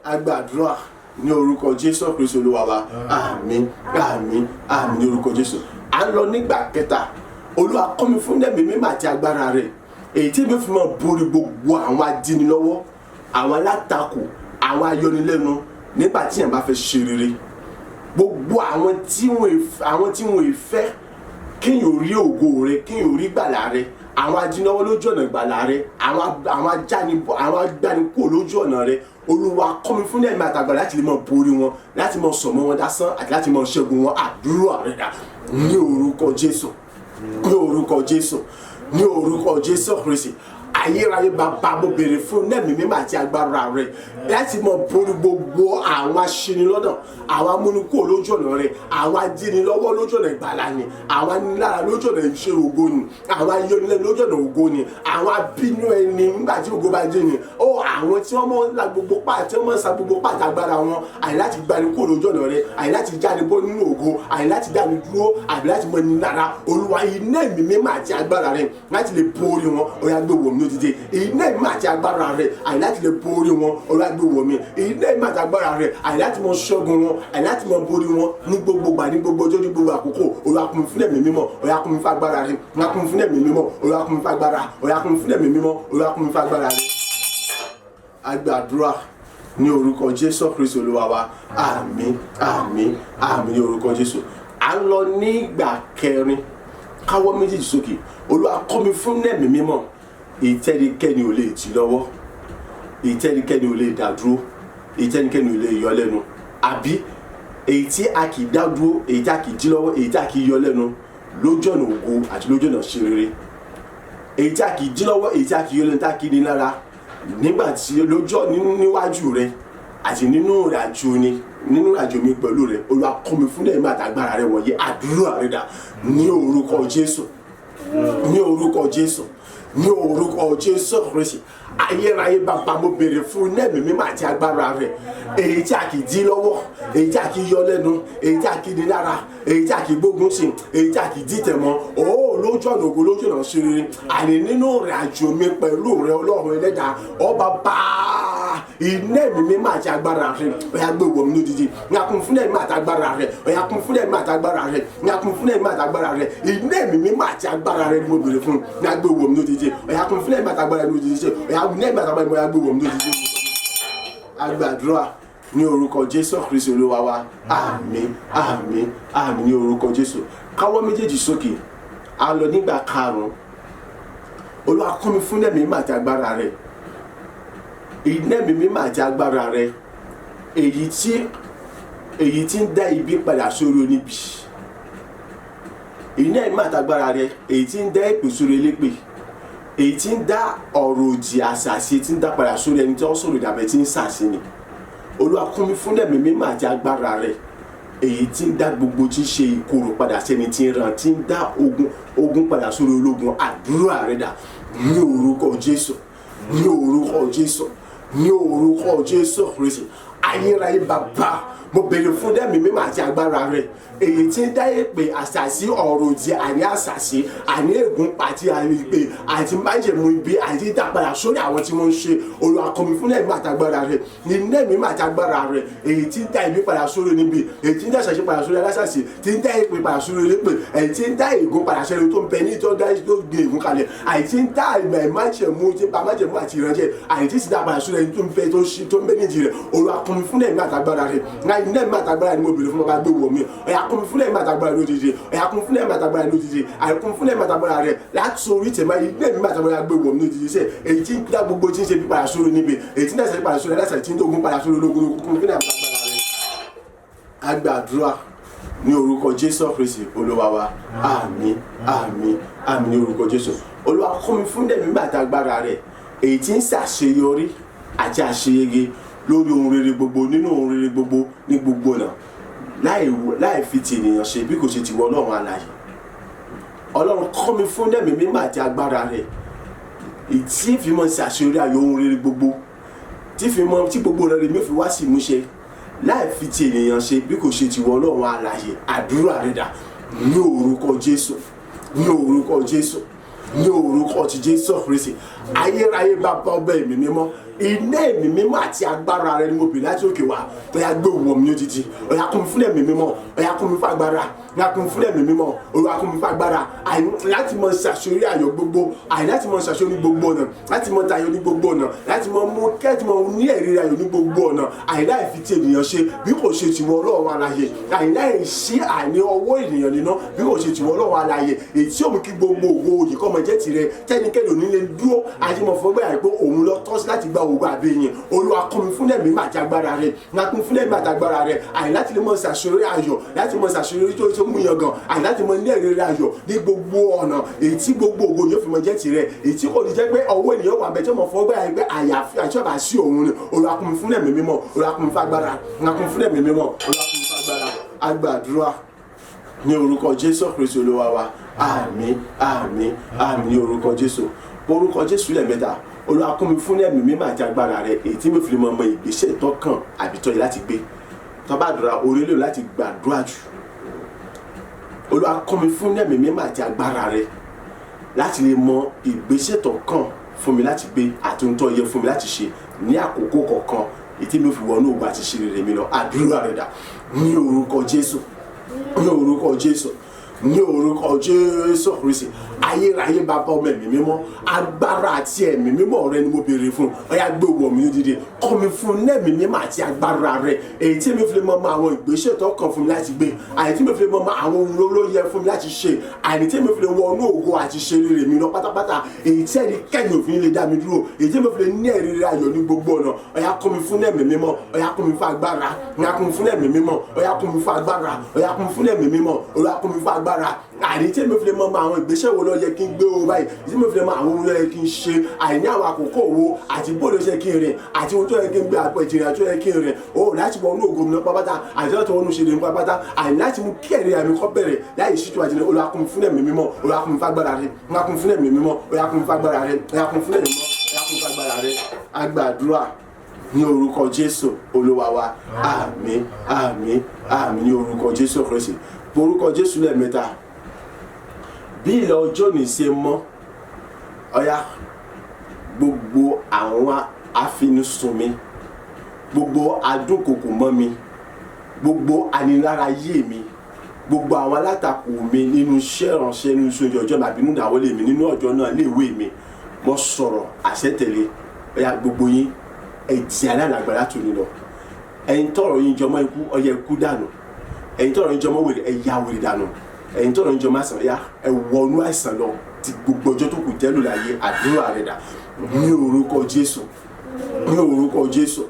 Agbàdúrà ní orúkọ Jésù Kristi Olúwa wa. Àmín, àmín, àmín ní orúkọ Jésù. À ń lọ nígbà kẹta. Olúwa kọ́ mi fún ẹ̀mí mímọ́ àti agbára rẹ̀, èyí tí èmi fi máa borí gbogbo àwọn adínilọ́wọ́, àwọn alátakò, àwọn ayọnilẹ́nu nígbà tí èèyàn bá fẹ́ ṣe rere, gbogbo àwọn tí wọ́n fẹ́ kéèyàn rí ògo rẹ, kéèyàn rí gbàlà rẹ, àwọn adínilọ́wọ́ lójú ọ̀nà ìgbàlà rẹ, àwọn agbánikó lójú ọ̀nà rẹ. Olúwa kọ́ mi fún ẹ̀mí àtàgbà láti lè máa borí wọn, láti máa sọ̀mọ́ wọn dásán àti láti máa ṣẹ́gun wọn. Àdúrà rẹ̀ dà ní orúkọ Jésù, ní orúkọ Jésù, ní orúkọ Jésù Kristi. Ayérayé bàbá, mo béèrè fún ẹ̀mí mímọ́ àti agbára rẹ láti máa borí gbogbo àwọn aṣinilọ́nà, àwọn amúnikúrò lójú ọ̀nà rẹ, àwọn adínilọ́wọ́ lójú ọ̀nà ìgbàlà ni, àwọn anilára lójú ọ̀nà ìṣe ògo ni, àwọn ayọnilẹ́nu lójú ọ̀nà ògo ni, àwọn abínú ẹni nígbà tí ògo bá dé ni, ó àwọn tí wọ́n mọ̀ la gbogbo pa, tí wọ́n mọ̀ sa gbogbo pa àtàgbára wọn, àyè láti gbani kúrò lójú ọ̀nà rẹ, àyè láti jáde bọ́ nínú ògo, àyè láti dáni dúró, àbí láti mọ ní lára. Olúwa, iná ẹ̀mí mímọ́ àti agbára rẹ láti lè borí wọn, ó yá gbé wọ̀ mí lódìdí. Iná ẹ̀mí àti agbára rẹ àyè láti lè borí wọn, Olúwa gbé wọ̀ mí. Iná ẹ̀mí àti agbára rẹ àyè láti mọ ṣẹ́gun wọn, àyè láti mọ borí wọn ní gbogbo gbà, ní gbogbo ọjọ́, ní gbogbo àkókò. Olúwa kún mi fún ẹ̀mí mímọ́, Olúwa kún mi fún agbára rẹ, Olúwa kún mi fún ẹ̀mí mímọ́, Olúwa kún mi fún agbára, Olúwa kún mi fún ẹ̀mí mímọ́, Olúwa kún mi fún agbára rẹ. Agbàdúrà ní orúkọ Jésù Kristi Olúwa wa. Àmín, àmín, àmín ní orúkọ Jésù. À ń lọ nígbà kẹrin. Káwọ́ méjèèjì sókè. Olúwa kọ́ mi fún ẹ̀mí mímọ́, ìtẹ́nikẹ́ni ò lè tì lọ́wọ́, ìtẹ́nikẹ́ni ò lè dá dúró, ìtẹ́nikẹ́ni ò lè yọ lẹ́nu, àbí èyí tí a kì í dá dúró, èyí tí a kì í dí lọ́wọ́, èyí tí a kì í yọ lẹ́nu lójú ọ̀nà ògo àti lójú ọ̀nà ṣe rere, èyí tí a kì í dí lọ́wọ́, èyí tí a kì í yọ lẹ́nu, tí a kì í ní lára nígbà tí lójú níwájú rẹ àti nínú ìrìnàjò ni, nínú ìrìnàjò mi pẹ̀lú rẹ. Olúwa kọ́ mi fún ẹ̀mí àtàgbára rẹ wọ̀nyí. Àdúrà rẹ dà ní orúkọ Jésù, ní orúkọ Jésù, ní orúkọ Jésù Kristi. Ayérayé bàbá, mo béèrè fún ẹ̀mí mímọ́ àti agbára rẹ, èyí tí a kì í dí lọ́wọ́, èyí tí a kì í yọ lẹ́nu, èyí tí a kì í ní lára, èyí tí a kì í gbógun tì, èyí tí a kì í dìtẹ̀ mọ́, ó lójú ọ̀nà ògo, lójú ọ̀nà ṣe rere, àní nínú ìrìn àjò mi pẹ̀lú rẹ Ọlọ́run ẹlẹ́dàá ọba bá iná ẹ̀mí mímọ́ àti agbára rẹ, ó yá gbé wọ̀ mí lódìdí. Ní akún fún ẹ̀mí àti agbára rẹ, ó yá kún fún ẹ̀mí àti agbára rẹ, ní akún fún ẹ̀mí àti agbára rẹ, iná ẹ̀mí mímọ́ àti agbára rẹ ni mo béèrè fún, ní agbé wọ̀ mí lódìdí. Ó yá kún fún ẹ̀mí àti agbára rẹ lódìdí, ó yá ní ẹ̀mí àti agbára rẹ, ó yá gbé wọ̀ mí lódìdí. Agbàdúrà ní orúkọ Jésù Kristi Olúwa wa. Àmín, àmín, àmín ní orúkọ Jésù. Káwọ́ méjèèjì sókè. A lọ nígbà karùn-ún. Olúwa kọ́ mi fún ẹ̀mí mímọ́ àti agbára rẹ, iná ẹ̀mí mímọ́ àti agbára rẹ, èyí tí ń dá ibi padà sórí oníbi, iná ẹ̀mí àti agbára rẹ, èyí tí ń dá èpè sórí elépè, èyí tí ń dá ọ̀rọ̀ òdì àṣàṣe tí ń dá padà sórí ẹni tí wọ́n sọ̀rọ̀ ìdàbẹ̀ tí ń ṣàṣe ni. Olúwa kún mi fún ẹ̀mí mímọ́ àti agbára rẹ, èyí tí ń dá gbogbo tí ń ṣe ìkorò padà sẹ́ni tí ń ràn, tí ń dá ogun padà sórí ológun. Àdúrà rẹ dà ní orúkọ Jésù, ní orúkọ Jésù, ní orúkọ Jésù Kristi. Ayérayé bàbá, mo béèrè fún ẹ̀mí mímọ́ àti agbára rẹ, èyí tí ń dá èpè àṣàṣì ọ̀rọ̀ òdì àní àṣàṣì àní ègún àti àìpè àti májèmú ibi àti ìdàpadà sórí àwọn tí wọ́n ń ṣe. Olúwa kọ́ mi fún ẹ̀mí àti agbára rẹ, ní ẹ̀mí mímọ́ àti agbára rẹ, èyí tí ń dá ibi padà sórí níbi, èyí tí ń dá àṣàṣì padà sórí aláṣàṣì, tí ń dá èpè padà sórí elépè, èyí tí ń dá ègún padà sórí tó ń bẹ ní tó dá tó gbé ègún kalẹ̀, àyè tí ń dá ìgbà májèmú tí ba májèmú àti ìrànjẹ, àyè tí sì dá padà sórí ẹni tó ń bẹ tó ń bẹ nídìí rẹ. Olúwa kọ́ mi fún ẹ̀mí àti agbára rẹ, ní ẹ̀mí àtàgbára ni mo béèrè fún, bàbá gbé wọ̀ mí. Ó yá kún mi fún ẹ̀mí àtàgbára lódìdí, ó yá kún fún ẹ̀mí àtàgbára lódìdí, àìkún fún ẹ̀mí àtàgbára rẹ láti orí tẹ̀mọ́ ní ẹ̀mí àtàgbára gbé wọ̀ mí lódìdí sẹ́, èyí tí ń dá gbogbo tí ń ṣe bí padà sórí níbi, èyí tí ń dá padà sórí aláṣà, tí ń dógún padà sórí ológun, kún fún ẹ̀mí àtàgbára rẹ. Agbàdúrà ní orúkọ Jésù Kristi Olúwa wa. Àmín, àmín, àmín ní orúkọ Jésù. Olúwa kún mi fún ẹ̀mí àtàgbára rẹ, èyí tí ń ṣàṣeyọrí àti àṣeyege Lórí ohun rere gbogbo, nínú ohun rere gbogbo, ní gbogbo ọ̀nà, láì fi ti ènìyàn ṣe bí kò ṣe tìwọ Ọlọ́run alààyè. Ọlọ́run kọ́ mi fún ẹ̀mí mímọ́ àti agbára rẹ̀, tí fi mọ́ ṣe àṣeyọrí ayọ̀ ohun rere gbogbo, tí fi mọ́ tí gbogbo rere mi fi wá sí ìmúṣẹ, láì fi ti ènìyàn ṣe bí kò ṣe tìwọ Ọlọ́run alààyè. Àdúrà rẹ̀ dà ní orúkọ Jésù, ní orúkọ Jésù, ní orúkọ ti Jésù Kristi. Ayérayé bàbá ọbẹ̀ ẹ̀mí mímọ́, iná ẹ̀mí mímọ́ àti agbára rẹ ni mo bèrè láti òkè wá. Ó yá, gbé wọ̀ mí lójijì. Ó yá, kún mi fún ẹ̀mí mímọ́. Ó yá, kún mi fún agbára. Ó yá, kún mi fún ẹ̀mí mímọ́. Olúwa, kún mi fún agbára láti mọ ṣàṣeyọrí ayọ̀ gbogbo, láti mọ ṣàṣeyọrí gbogbo ọ̀nà, láti mọ tayọ ní gbogbo ọ̀nà, láti mọ mú kẹ́tì mọ ní ẹ̀rí ayọ̀ ní gbogbo ọ̀nà, láì fi ti ènìyàn ṣe bí kò ṣe tìwọ Ọlọ́run alààyè, láì sí àní ọwọ́ ènìyàn nínú bí kò ṣe tìwọ Ọlọ́run alààyè, èyí tí ó mú kí gbogbo ògo òyì kọ́ mọ jẹ́ tirẹ̀, tẹ́nikẹ́ni ò ní lè dúró àti mọ̀ fọgbẹ́ àìpé òun lọ tọ́ sí láti gba ògo àbí yìn. Olúwa, kún mi fún ẹ̀mí àti agbára rẹ̀, ńlá kún fún ẹ̀mí àti agbára rẹ̀, láti lè mọ ṣàṣeyọrí ayọ̀, láti mọ ṣàṣeyọrí tó mú yangàn, láti mọ ní ẹ̀rí ayọ̀ ní gbogbo ọ̀nà, èyí tí gbogbo ògo yóò fi mọ jẹ́ tirẹ̀, èyí tí kò ní jẹ́ pé ọwọ́ ènìyàn wà bẹ́ẹ̀ tí ó mọ fọgbẹ́ àìpé àyàfi àti ọba sí òun ni. Olúwa, kún mi fún ẹ̀mí mímọ́. Olúwa, kún mi fún agbára. Olúwa, kún mi fún ẹ̀mí mímọ́. Olúwa, kún mi fún agbára. Agbàdúrà ní orúkọ Jésù Kristi Olúwa wa. Àmín, àmín, àmín ní orúkọ Jésù. Orúkọ Jésù lẹ́ẹ̀mẹ́ta. Olúwa, kún mi fún ẹ̀mí mímọ́ àti agbára rẹ̀, èyí tí mi fi lè mọ ọmọ ìgbésẹ̀ tó kàn àbí tó yẹ láti gbé. Tó bá àdúrà orí lè láti gbàdúrà jù. Olúwa, kún mi fún ẹ̀mí mímọ́ àti agbára rẹ̀ láti lè mọ ìgbésẹ̀ tó kàn fún mi láti gbé àti ohun tó yẹ fún mi láti ṣe ní àkókò kọ̀ọ̀kan, èyí tí mi fi wọnú ògo àti ṣe rere mi lọ. Àdúrà rẹ̀ dà ní orúkọ Jésù, ní orúkọ Jésù, ní orúkọ Jésù Kristi. Ayérayé bàbá ọmọ ẹ̀mí mímọ́, agbára àti ẹ̀mí mímọ́ rẹ ni mo béèrè fún. Ó yá, gbé wọ̀ mí lódìdí. Kọ́ mi fún ẹ̀mí mímọ́ àti agbára rẹ, èyí tí mi fi lè mọ mọ àwọn ìgbésẹ̀ tó kàn fún mi láti gbé, àyè tí mi fi lè mọ mọ àwọn ohun ló yẹ fún mi láti ṣe, àyè tí mi fi lè wọnú ògo àti ṣe rere mi lọ pátápátá, èyí tí ẹnikẹ́ni òfin lè dá mi dúró, èyí tí mi fi lè ní ẹ̀rí rere ayọ̀ ní gbogbo ọ̀nà. Ó yá, kọ́ mi fún ẹ̀mí mímọ́. Ó yá, kún mi fún agbára. Ó yá, kún mi fún ẹ̀mí mímọ́. Ó yá, kún mi fún agbára. Ó yá, kún mi fún ẹ̀mí mímọ́. Olúwa, kún mi fún agbára, àní tí mi fi lè mọ mọ àwọn ìgbésẹ̀ wo ló yẹ kí n gbé o báyìí, tí mi fi lè mọ àwọn ohun ló yẹ kí n ṣe, àìní àwọn àkókò wo àti bóòlù ṣe kí n rìn, àti ohun tó yẹ kí n gbé àpò ìjìnlẹ̀ àti tó yẹ kí n rìn o láti wọnú ògo mi lọ pápátá, àti láti wọnú ṣe lè ní pápátá, àní láti mú kí ẹ̀rí àmì kọ́ bẹ̀rẹ̀ láì ṣíjú àjìnlẹ̀. Olúwa, kún mi fún ẹ̀mí mímọ́. Olúwa, kún mi fún agbára rẹ. Olúwa, kún mi fún ẹ̀mí mímọ́. Olúwa, kún mi fún agbára rẹ. Olúwa, kún mi fún ẹ̀mí mímọ́. Olúwa, kún mi fún agbára rẹ. Agbàdúrà ní orúkọ Jésù Olúwa wa. Àmín, àmín, àmín ní orúkọ Jésù Kristi. Orúkọ Jésù lẹ́ẹ̀mẹ́ta. Bí ilẹ̀ ọjọ́ ní ṣe mọ́, ọ̀yá, gbogbo àwọn afinisùn mi, gbogbo adúnkòkò mọ́ mi, gbogbo anilára yé mi, gbogbo àwọn alátakò mi nínú iṣẹ́ ìránṣẹ́, nínú iṣẹ́ oúnjẹ ọjọ́ mi àbí nínú ìdáwọ́lé mi, nínú ọjọ́ náà léèwé mi, mo sọ̀rọ̀ àṣẹ tẹ̀lé. Ọ̀yá, gbogbo yín, ẹ di alálágbára tó ní lọ. Ẹ̀yin tọrọ yín jọmọ́ ikú, ọyẹ ikú dànù. Ẹ̀yin tọrọ yín jọmọ́ wèrè, ẹ ya wèrè dànù. Ẹ̀yin tọrọ yín jọmọ́ àìsàn, ya ẹ wọnú àìsàn lọ ti gbogbo ọjọ́ tó kù tẹ́lù láyé. Àdúrà rẹ̀ dà ní orúkọ Jésù, ní orúkọ Jésù,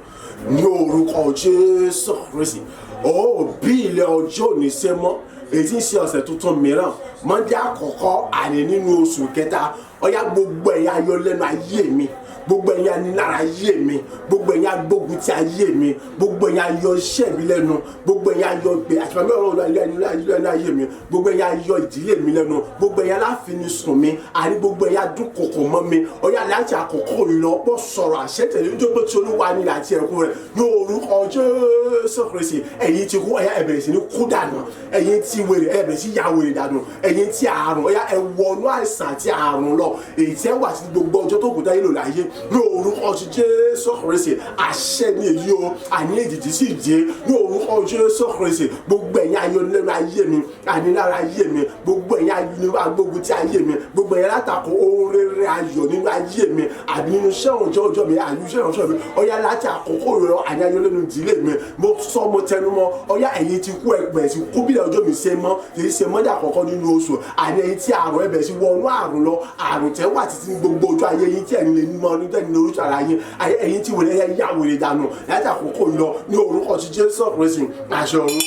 ní orúkọ Jésù Kristi. Ó bí ilẹ̀ ọjọ́ òní ṣe mọ́, èyí tí ń ṣe ọ̀sẹ̀ tuntun mìíràn, Monday àkọ́kọ́ àní nínú oṣù kẹta, ọ̀yá, gbogbo ẹ̀yin ayọ̀ lẹ́nu ayé mi, gbogbo ẹ̀yin anilára ayé mi, gbogbo ẹ̀yin agbógun ti ayé mi, gbogbo ẹ̀yin ayọ̀ iṣẹ́ mi lẹ́nu, gbogbo ẹ̀yin ayọ̀ gbé àtìmọ́ ọ̀rọ̀ lẹ́nu ayé mi, gbogbo ẹ̀yin ayọ̀ ìdílé mi lẹ́nu, gbogbo ẹ̀yin aláfinisùn mi, àní gbogbo ẹ̀yin adúnkòkò mọ́ mi, ọ̀yá, láti àkókò lọ bọ́ sọ̀rọ̀ àṣẹ tẹ̀lé, nítorí pé tí Olúwa ní àti ẹ̀kún rẹ̀, ní orúkọ Jésù Kristi. Ẹ̀yin ti kú, ọ̀yá, ẹ bẹ̀rẹ̀ sí ní kú dànù. Ẹ̀yin ti wèrè, ẹ bẹ̀rẹ̀ sí ya wèrè dànù. Ẹ̀yin ti àrùn, ọ̀yá, ẹ wọnú àìsàn àti àrùn lọ, èyí tí ẹ wà sí gbogbo ọjọ́ tó kù táyé lò láyé, ní orúkọ ti Jésù Kristi. Àṣẹ ní èyí o, àní èdìdì sì dé ní orúkọ Jésù Kristi. Gbogbo ẹ̀yin ayọ̀ lẹ́nu ayé mi, àní lára ayé mi, gbogbo ẹ̀yin ayọ̀ agbógun ti ayé mi, gbogbo ẹ̀yin alátakò ohun rere ayọ̀ nínú ayé mi àbí nínú iṣẹ́ òòjọ́ ọjọ́ mi àbí iṣẹ́ ìránṣẹ́ mi, ọ̀yá, láti àkókò rẹ, àní ayọ̀ lẹ́nu ìdílé mi, mo sọ, mo tẹnu mọ́, ọ̀yá, ẹ̀yin ti kú, ẹ̀pẹ̀ sí kú. Bílẹ̀ ọjọ́ mi ṣe mọ́, kì í ṣe mọ́dà àkọ́kọ́ nínú oṣù, àní ẹ̀yin tí àrùn, ẹ̀bẹ̀ sí wọnú àrùn lọ, àrùn tẹ́ wà títí gbogbo ojú ayé yín tí ẹ̀yin lè mọ ní tẹ́ni lórí ara yín, ẹ̀yin tí wèrè, ẹ̀yà wèrè dànù láti àkókò lọ ní orúkọ ti Jésù Kristi. Àṣẹ ọ̀run.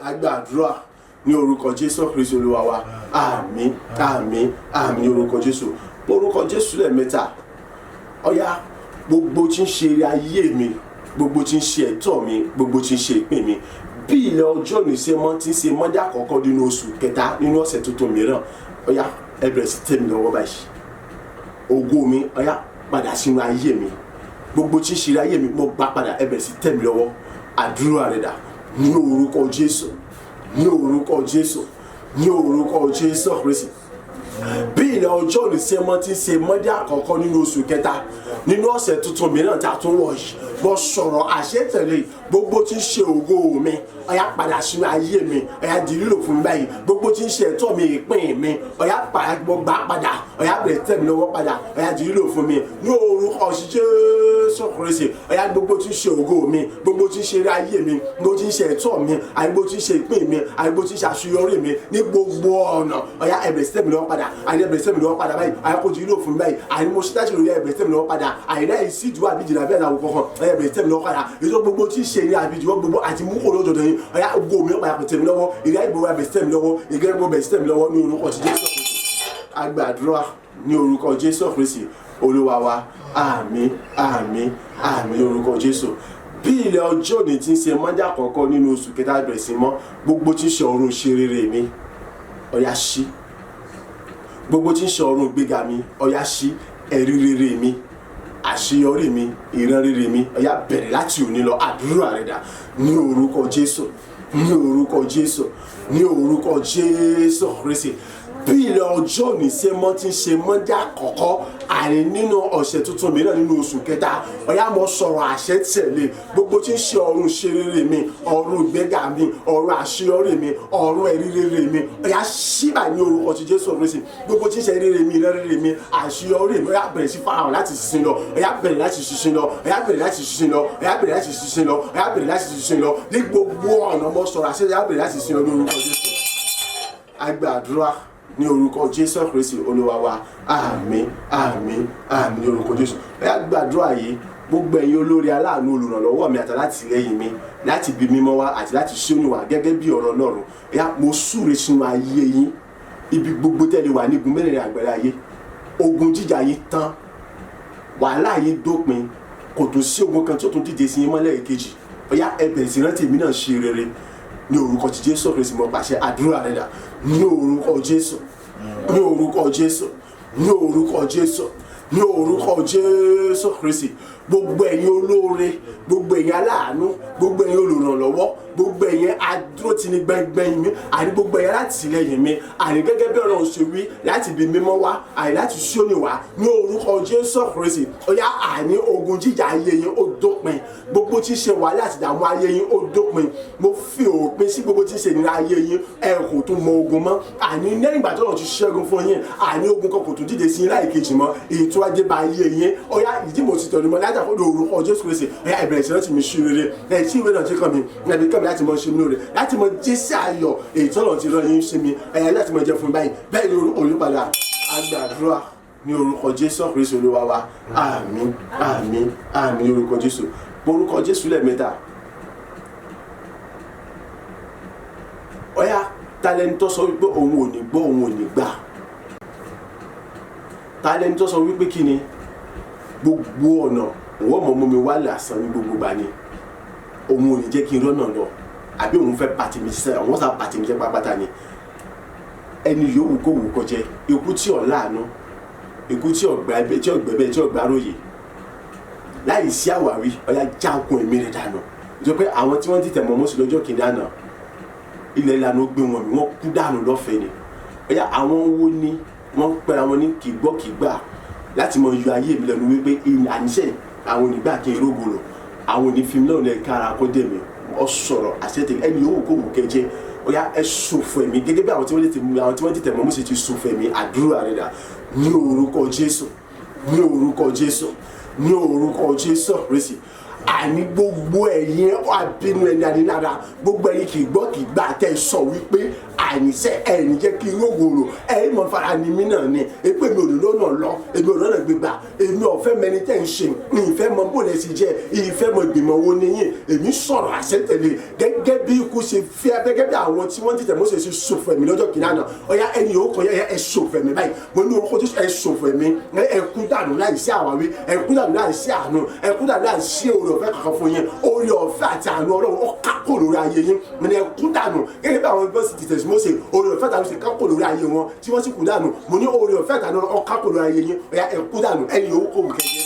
Agbàdúrà ní orúkọ Jésù Kristi Olúwa wa. Àmín, àmín, àmín ní orúkọ Jésù. Orúkọ Jésù lẹ́ẹ̀mẹ́ta. Ọ̀yá, gbogbo tí ń ṣe eré ayé mi. Gbogbo tí ń ṣe ẹ̀tọ́ mi, gbogbo tí ń ṣe ìpín mi, bí ilẹ̀ ọjọ́ òní ṣe mọ́ tí ń ṣe mọ́jà àkọ́kọ́ nínú oṣù kẹta nínú ọ̀sẹ̀ tuntun mìíràn, ọ̀yá ẹ bẹ̀rẹ̀ sí tẹ̀ mí lọ́wọ́ báyìí. Ògo mi, ọ̀yá padà sínú ayé mi. Gbogbo tí ń ṣe ayé mi, mo gbà padà, ẹ bẹ̀rẹ̀ sí tẹ̀ mí lọ́wọ́. Àdúrà rẹ̀ dà ní orúkọ Jésù, ní orúkọ Jésù, ní orúkọ Jésù Kristi. Bí ilẹ̀ ọjọ́ òní ṣe mọ́ tí ń ṣe mọ́dé àkọ́kọ́ nínú oṣù kẹta nínú ọ̀sẹ̀ tuntun mìíràn tí a tún wọ̀ yìí, mo sọ̀rọ̀ àṣetẹ̀lé. Gbogbo tí ń ṣe ògo mi, ọ̀yá padà sínú ayé mi, ọ̀yá di lílò fún mi báyìí. Gbogbo tí ń ṣe ẹ̀tọ́ mi, ìpín mi, ọ̀yá padà, mo gbà padà, ọ̀yá bẹ̀rẹ̀ tẹ̀ mí lọ́wọ́ padà, ọ̀yá di lílò fún mi ní orúkọ Jésù Kristi. Ọ̀yá gbogbo tí ń ṣe ògo mi, gbogbo tí ń ṣe eré ayé mi, gbogbo tí ń ṣe ẹ̀tọ́ mi, àti gbogbo tí ń ṣe ìpín mi, àti gbogbo tí ń ṣe àṣeyọrí mi ní gbogbo ọ̀nà, ọ̀yá ẹ bẹ̀rẹ̀ sí tẹ̀ mí lọ́wọ́ padà, àyè ẹ bẹ̀rẹ̀ sí tẹ̀ mí lọ́wọ́ padà báyìí, àyè kò di lílò fún mi báyìí, àyè mo ṣe dájú lórí ẹ bẹ̀rẹ̀ sí tẹ̀ mí lọ́wọ́ padà, àyè láì sí ìdúró àbí ìjìnlẹ̀ àbí àdàwọ̀ kankan, ọ̀yá ẹ bẹ̀rẹ̀ sí tẹ̀ mí lọ́wọ́ padà. Ètò gbogbo tí ń ṣe ní àbí ìdíwọ́ gbogbo àti mú kó lójoojú yín, ọ̀yá ògo mi padà kò tẹ̀ mí lọ́wọ́, ìrẹ́ ìgbòho ẹ bẹ̀rẹ̀ sí tẹ̀ mí lọ́wọ́, ìgẹ́ gbogbo bẹ̀rẹ̀ sí tẹ̀ mí lọ́wọ́ ní orúkọ ti Jésù Kristi. A gbàdúrà ní orúkọ Jésù Kristi Olúwa wa. Àmín, àmín, àmín ní orúkọ Jésù. Bí ilẹ̀ ọjọ́ òní ti ń ṣe mọ́jà àkọ́kọ́ nínú oṣù kẹta bẹ̀rẹ̀ sí mọ́, gbogbo tí ń ṣe ọ̀run ṣe rere mi, ọ̀yá ṣí. Gbogbo tí ń ṣe ọ̀run gbéga mi, ọ̀yá ṣí. Ẹ̀rí rere mi, àṣeyọrí mi, ìran rere mi, ọ̀yá bẹ̀rẹ̀ láti òní lọ. Àdúrà rẹ̀ dà ní orúkọ Jésù, ní orúkọ Jésù, ní orúkọ Jésù Kristi. Bí ilẹ̀ ọjọ́ òní ṣe mọ́ tí ń ṣe mọ́jà àkọ́kọ́ àní nínú ọ̀sẹ̀ tuntun mìíràn nínú oṣù kẹta, ọ̀yá mo sọ̀rọ̀ àṣẹ tẹ̀lé. Gbogbo tí ń ṣe ọ̀run ṣe rere mi, ọ̀run ìgbéga mi, ọ̀run àṣeyọrí mi, ọ̀run ẹ̀rí rere mi, ọ̀yá ṣíbà ní orúkọ ti Jésù Kristi. Gbogbo tí ń ṣe rere mi, ìran rere mi, àṣeyọrí mi, ọ̀yá bẹ̀rẹ̀ sí farahàn láti ṣiṣẹ́ lọ, ọ̀yá bẹ̀rẹ̀ láti ṣiṣẹ́ lọ, ọ̀yá bẹ̀rẹ̀ láti ṣiṣẹ́ lọ, ọ̀yá bẹ̀rẹ̀ láti ṣiṣẹ́ lọ, ọ̀yá bẹ̀rẹ̀ láti ṣiṣẹ́ lọ ní gbogbo ọ̀nà. Mo sọ̀rọ̀ àṣẹ, ọ̀yá bẹ̀rẹ̀ láti ṣiṣẹ́ lọ ní orúkọ Jésù. A gbàdúrà ní orúkọ Jésù Kristi Olúwa wa. Àmín, àmín, àmín ní orúkọ Jésù. Ẹ á gbàdúrà yìí. Gbogbo ẹ̀yin olórí, aláàánú, olùrànlọ́wọ́ mi àtàlátìlẹ́yìn mi láti ibi mímọ́ wá àti láti ṣóyún wá gẹ́gẹ́ bí ọ̀rọ̀ Ọlọ́run, ẹ á mo súre sínú ayé yín. Ibi gbogbo tẹ́lẹ̀ wà ní igun mẹ́rẹ̀ẹ̀rin àgbáyé ayé, ogun jíjà yín tán, wàhálà yín dópin, kò tó sí ogun kan tó tún dìde sí yín mọ́lẹ̀ kejì. Ọ̀yá ẹ bẹ̀rẹ̀ sí rántí èmi náà ṣe rere ní orúkọ ti Jésù Kristi. Mo pàṣẹ, àdúrà rẹ dà ní orúkọ Jésù, ní orúkọ Jésù, ní orúkọ Jésù, ní orúkọ Jésù Kristi. Gbogbo ẹ̀yin olóore, gbogbo ẹ̀yin aláàánú, gbogbo ẹ̀yin olùrànlọ́wọ́, gbogbo ẹ̀yin adúrótini gbẹngbẹ̀yìn mi, àní gbogbo ẹ̀yin alátìlẹ́yìn mi, àní gẹ́gẹ́ bí Ọlọ́run ṣe wí láti ibi mímọ́ wá àní láti Síónì wá ní orúkọ Jésù Kristi, ó yá, àní ogun jíjà ayé yín ó dópin. Gbogbo tí ń ṣe wàhálà àti ìdààmú ayé yín ó dópin. Mo fi òpin sí gbogbo tí ń ṣe ìnira ayé yín. Ẹ kò tún mọ ogun mọ́, àní lẹ́yìn ìgbà tó lọ́n ti ṣẹ́gun fún yín, àní ogun kan kò tún dìde sí yín láì kejì mọ́. Ìtura dé bá ayé yín. Ó yá, ìdí mo ti tọ̀nu mọ́ láti àkọ́dọ̀ orúkọ Jésù Kristi, ó yá, ìbẹ̀rẹ̀ sí rántí mi sí rere ẹ̀ tí ìwé náà ti kàn mí ẹ̀mí kàn mí láti mọ ṣe mí lóore, láti mọ jésì ayọ̀ èyí tọ́lọ̀ ti rán yín sí mi, ẹ̀yà láti mọ jẹ fún mi báyìí. Bẹ́ẹ̀ ni orúkọ olùpadà. Agbàdúrà ní orúkọ Jésù Kristi Olúwa wa. Àmín, àmín, àmín ní orúkọ Jésù. Orúkọ Jésù lẹ́ẹ̀mẹ́ta. Ọ̀yá, talẹ́ni tó sọ wípé òun ò ní gbọ́, òun ò ní gbà? Talẹ́ni tó sọ wípé kí ni gbogbo ọ̀nà òun ọmọ mú mi wá lásán ní gbogbo gbà ni òun ò ní jẹ́ kí n rọ́nà lọ, àbí òun fẹ́ bàtì mi sẹ́, òun sá bàtì mi jẹ́ pátápátá ni? Ẹni yòówù kó wù kó jẹ, ikú tí ò láàánú, ikú tí ò gbà ẹbẹ, tí ò gbẹbẹ, tí ò gbàròyè láì sí àwáwí, ọ̀yá já okùn ẹ̀mí rẹ̀ dànù. Nítorí pé àwọn tí wọ́n ti tẹ̀ mọ́ Mósè lọ́jọ́ kìíní àná, ilẹ̀ ìlànà ó gbé wọn mì, wọ́n kú dànù lọ́fẹ̀ẹ́ ni. Ọ̀yá, àwọn wo ni wọ́n ń pẹ́ra wọn ní kì í gbọ́ kì í gbà láti mọ yọ ayé mi lẹ́nu wípé àníṣe àwọn onígbà kí n rógo lò, àwọn onífim náà lè kára kó dé mi? Ọ sọ̀rọ̀ àṣetẹ̀, ẹni yòówù kó wù kẹjẹ, ọ̀yá ẹ ṣòfò ẹ̀mí gẹ́gẹ́ bí àwọn tí wọ́n ti tẹ̀ mọ́ Mósè ti ṣòfò ẹ̀mí. Àdúrà rẹ̀ dà ní orúkọ Jésù, ní orúkọ Jésù, ní orúkọ Jésù Kristi. Àní gbogbo ẹ̀yin abínú ẹni anílára, gbogbo ẹ̀yin kì í gbọ́ kì í gbà tẹ́ ẹ sọ wípé àníṣe ẹ̀yin jẹ́ kí n rógòrò, ẹ̀yin mọ̀ fara ni mí náà ni èpè mi ò ní lọ́nà lọ, èmi ò lọ́nà gbégbà, èmi ò fẹ́ mẹni tẹ́ ń ṣe, ìfẹ́ mọ bó lẹ ṣe jẹ́, ìfẹ́ mọ ìgbìmọ̀ wo ni yín. Èmi sọ̀rọ̀ àṣẹ tẹ̀lé gẹ́gẹ́ bí ikú ṣe fẹ́, gẹ́gẹ́ bí àwọn tí wọ́n ti tẹ̀ Mósè ṣe ṣòfò ẹ̀mí lọ́jọ́ kìíní àná. Ọ̀yá, ẹni yòó kàn yẹ, ẹ ṣòfò ẹ̀mí báyìí. Mo ní orúkọ Jésù, ẹ ṣòfò ẹ̀mí, ẹ kú dànù láì sí àwáwí, ẹ kú dànù láì sí àánú, ẹ kú dànù láì sí oore. ọ̀fẹ́ kankan fún yín. Orí ọ̀fẹ́ àti àánú Ọlọ́run ó kákò lórí ayé yín. Mo ní ẹ kú dànù gẹ́gẹ́ bí àwọn bọ́sì ti tẹ̀sí Mósè, orí ọ̀fẹ́ àtàánú ṣe kákò lórí ayé wọn tí wọ́n sì kú dànù. Mo ní orí ọ̀fẹ́ àtàánú ó kákò lórí ayé yín, ọ̀yá ẹ kú dànù, ẹni yòówù kò wù kẹ́jẹ́.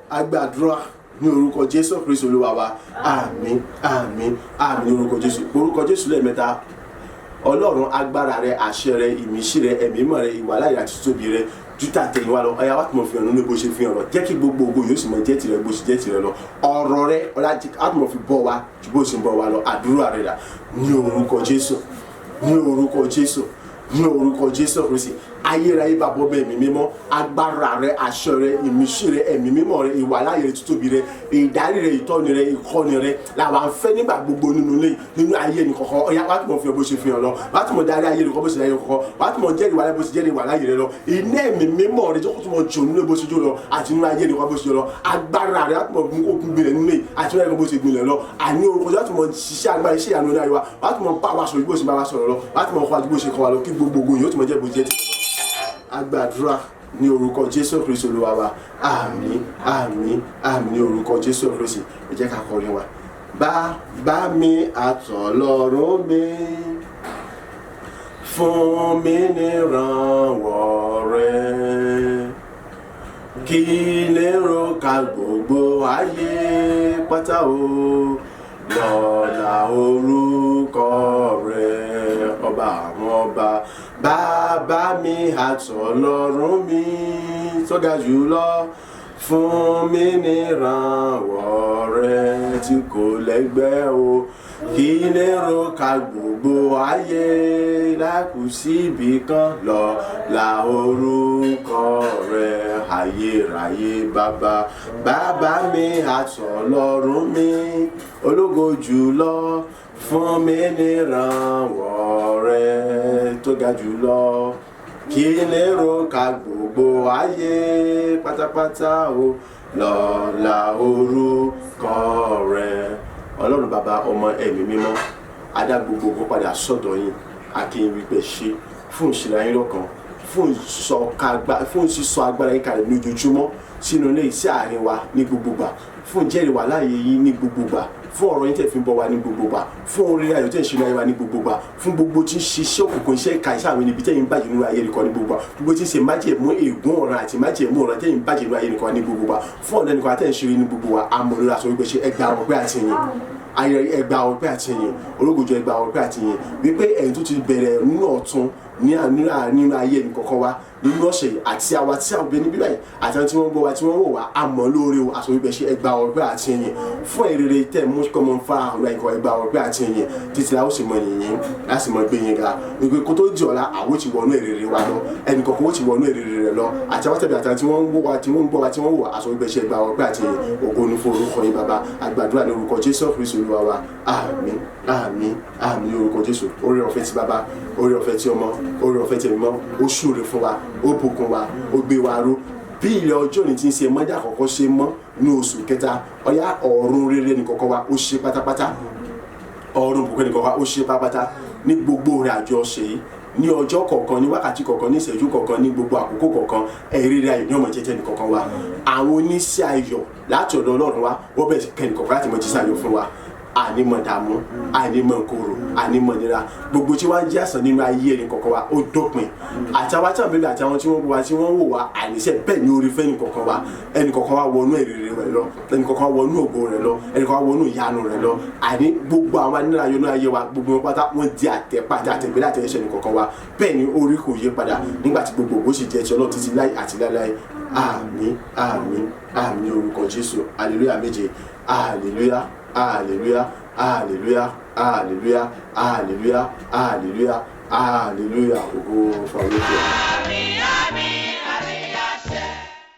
Agbàdúrà ní orúkọ Jésù Kristu Olúwa wa. Àmín, àmín, àmín ní orúkọ Jésù. Orúkọ Jésù lẹ́ẹ̀mẹ́ta. Ọlọ́run, agbára rẹ, àṣẹ rẹ, ìmísí rẹ, ẹ̀mí mọ̀ rẹ, ìwàláyà àti títóbi rẹ ju tàtẹ̀yìnwá wa lọ. Ọ̀yá wa tó mọ̀ fi hàn nínú bó ṣe fi hàn lọ. Jẹ́ kí gbogbo ògo yóò sì mọ̀ jẹ́ tirẹ̀ bó ṣe jẹ́ tirẹ̀ lọ. Ọ̀rọ̀ rẹ ọ̀la á tó mọ̀ fi bọ́ wa ju bó ṣe ń bọ́ wa lọ. Àdúrà rẹ dà ní orúkọ Jésù, ní orúkọ Jésù, ní orúkọ Jésù Kristi. Ayérayé bàbá ọmọ ẹ̀mí mímọ́, agbára rẹ, àṣẹ rẹ, ìmísí rẹ, ẹ̀mí mímọ́ rẹ, ìwàláyè rẹ, títóbi rẹ, ìdarí rẹ, ìtọ́ni rẹ, ìkọ́ni rẹ làwọn afẹ́ nígbà gbogbo nínú ilé, nínú ayé ẹnì kọ̀ọ̀kan. Ọ̀yá wàá tún mọ̀ fi hàn bó ṣe fi hàn lọ, wàá tún mọ̀ darí ayé ẹnì kọ̀ọ̀kan bó ṣe darí ẹnì kọ̀ọ̀kan, wàá tún mọ̀ jẹ́rìí wàláyè bó ṣe jẹ́rìí wàláyè rẹ lọ. Iná ẹ̀mí mímọ́ rẹ jókòó tún mọ̀ jò nínú bó ṣe jó lọ àti nínú ayé ẹnì kọ̀ọ̀kan bó ṣe jó lọ. Agbára rẹ wàá tún mọ̀ mú kó gbilẹ̀ nínú ilé àti nínú ayé bó ṣe gbilẹ̀ lọ. Àní orúkọ wàá tún mọ̀ ṣiṣẹ́ agbára iṣẹ́ ìyanu ní ayé wa, wàá tún mọ̀ bá wa sọ̀rọ̀ bó ṣe bá wa sọ̀rọ̀ lọ, wàá tún mọ̀ kọ́ wa bó ṣe kọ́ wa lọ, kí gbogbo ògo yóò tún mọ̀ jẹ́ bó jẹ́ ti. Agbàdúrà ní orúkọ Jésù Kristu Olúwa wa. Àmín, àmín, àmín ní orúkọ Jésù Kristi. Ẹ jẹ́ ká kọrin wa. Bàbá mi àtọ̀lọ́run mi, fún mi nírànwọ́ rẹ, kí lérò ká gbogbo ayé pátá o, lọ́lá orúkọ rẹ, ọba àwọn ọba. Bàbá mi àtọ̀lọ́run mi tó ga jùlọ, fún mi nírànwọ́ rẹ tí kò lẹ́gbẹ́ o, kí lérò ká gbogbo ayé lákù síbi kan lọ́lá orúkọ rẹ, ayérayé bàbá. Bàbá mi àtọ̀lọ́run mi ológo jùlọ, fún mi nírànwọ́ rẹ tó ga jùlọ, kí lérò ká gbogbo ayé pátápátá o, lọ́lá orúkọ rẹ. Ọlọ́run bàbá ọmọ ẹ̀mí mímọ́, adá gbogbo ògo padà sọ́dọ̀ yín. Akin wípé ṣe fún ìṣẹ̀lẹ̀ ayé lọ́kàn, fún sísọ agbára yín kalẹ̀ ní ojoojúmọ́ sínú ilé iṣẹ́ àárín wa ní gbogbo gbà, fún ìjẹ́rìí wà láàyè yín ní gbogbo gbà, fún ọ̀rọ̀ yín tẹ̀ fi ń bọ̀ wá ní gbogbo gbà, fún orí ayọ̀ tẹ̀ ń ṣe ní ayé wa ní gbogbo gbà, fún gbogbo tí ń ṣiṣẹ́ òkùnkùn, iṣẹ́ ìka, iṣẹ́ àwọn ènìyàn tẹ̀ ń bàjẹ́ nínú ayé nìkan ní gbogbo gbà, gbogbo tí ń ṣe májẹ̀mú ègún ọ̀ràn àti májẹ̀mú ọ̀ràn tẹ̀ ń bàjẹ́ nínú ayé nìkan ní gbogbo gbà, fún ọ̀nà nìkan tẹ̀ ń ṣe ní gbogbo wa. Àmọ́ lórí aṣọ wípé ṣe ẹgbàá ọpẹ́ àti yìn ayé, ẹgbàá ọpẹ́ àti yìn ológojọ, ẹgbàá ọpẹ́ àti yìn wípé ẹ̀yin tó ti bẹ̀rẹ̀ nínú ọ̀tun nínú ayé nìkọ̀ọ̀kan wa nínú ọ̀sẹ̀ yìí, àti àwa tí àwọn obìnrin bíbáyìí àti àwọn tí wọ́n ń gbọ́ wa tí wọ́n wò wá, àmọ́ lóore o. Àṣọ wípé ṣe ẹgbàá ọpẹ́ àti yìn fún ìrere tẹ̀ mú kọ́ mọ́ fa àwọn ẹ̀kọ́, ẹgbàá ọpẹ́ àti yìn títí la ó sì mọ yìnyín láti mọ gbé yín ga wípé kó tó di ọ̀la àwọn ti wọnú ìrere wa lọ, ẹnì kọ̀ọ̀kan ó ti wọnú ìrere rẹ̀ lọ, àti àwọn tẹ̀bí àti wọ́n ń wò wá tí wọ́n ń gbọ́ wa tí wọ́n wò wá. Àṣọ wípé ṣe ẹgbàá ọpẹ́ àti yìn, ògo ni fún orúkọ yín bàbá. Àgbàdúrà ní orúkọ Jésù Kristu Olúwa wa. Àmín, àmín, àmín ní orúkọ Jésù. Oore ọ̀fẹ́ ti bàbá, oore ọ̀fẹ́ ti ọmọ, oore ọ̀fẹ́ ti ẹ̀mí mọ́, ó ṣúre fún wa, ó bùkún wa, ó gbé wa ró bí ilẹ̀ ọjọ́ òní ti ń ṣe mọ́jà àkọ́kọ́ ṣe mọ́ ní oṣù kẹta. Ọ̀yá ọ̀run rere nìkọ̀ọ̀kan wa ó ṣe pátápátá, ọ̀run bùkún nìkọ̀ọ̀kan wa ó ṣe pátápátá ní gbogbo rẹ̀ àjọ ṣe yìí, ní ọjọ́ kọ̀ọ̀kan, ní wákàtí kọ̀ọ̀kan, ní ìṣẹ́jú kọ̀ọ̀kan, ní gbogbo àkókò kọ̀ọ̀kan. Ẹ̀rí rẹ̀ ayọ̀ ní ọmọ jẹ́jẹ́ nìkọ̀ọ̀kan wa. Àwọn oníṣẹ́ ayọ̀ láti ọ̀dọ̀ Ọlọ́run wa wọ́n bẹ̀rẹ̀ sí kẹ́ nìkọ̀ọ̀kan láti mọ jíṣẹ́ ayọ̀ fún wa. Ànímọ̀ dààmú, ànímọ̀ kòrò, ànímọ̀ nira, gbogbo tí wọ́n ń jẹ́ àsàn nínú ayé ẹnì kọ̀ọ̀kan wa ó dópin. Àti àwọn tí àwọn bèbè àti àwọn tí wọ́n wò wá tí wọ́n wò wá, àníṣe bẹ́ẹ̀ ni orí fẹ́ ẹnì kọ̀ọ̀kan wa. Ẹnì kọ̀ọ̀kan wa wọnú èrè rẹ̀ lọ, ẹnì kọ̀ọ̀kan wa wọnú ògo rẹ̀ lọ, ẹnì kọ̀ọ̀kan wa wọnú ìyanu rẹ̀ lọ. Àní gbogbo àwọn anírayọ ní ayé wa, gbogbo wọn pátá wọ́n di àtẹ̀pàdé àtẹ̀gbẹ́lẹ̀ àtẹ̀yẹsẹ̀ ẹnì kọ̀ọ̀kan wa. Bẹ́ẹ̀ ni orí kò yé padà nígbà tí gbogbo ògo sì jẹ́ ti Ọlọ́run títí láì àti láíláí. Àmín, àmín, àmín orúkọ Jésù. Hallelujah méje. Hallelujah, hallelujah, hallelujah, hallelujah, hallelujah, hallelujah, hallelujah. Ògo fún àwọn olókè. Àmín, àmín.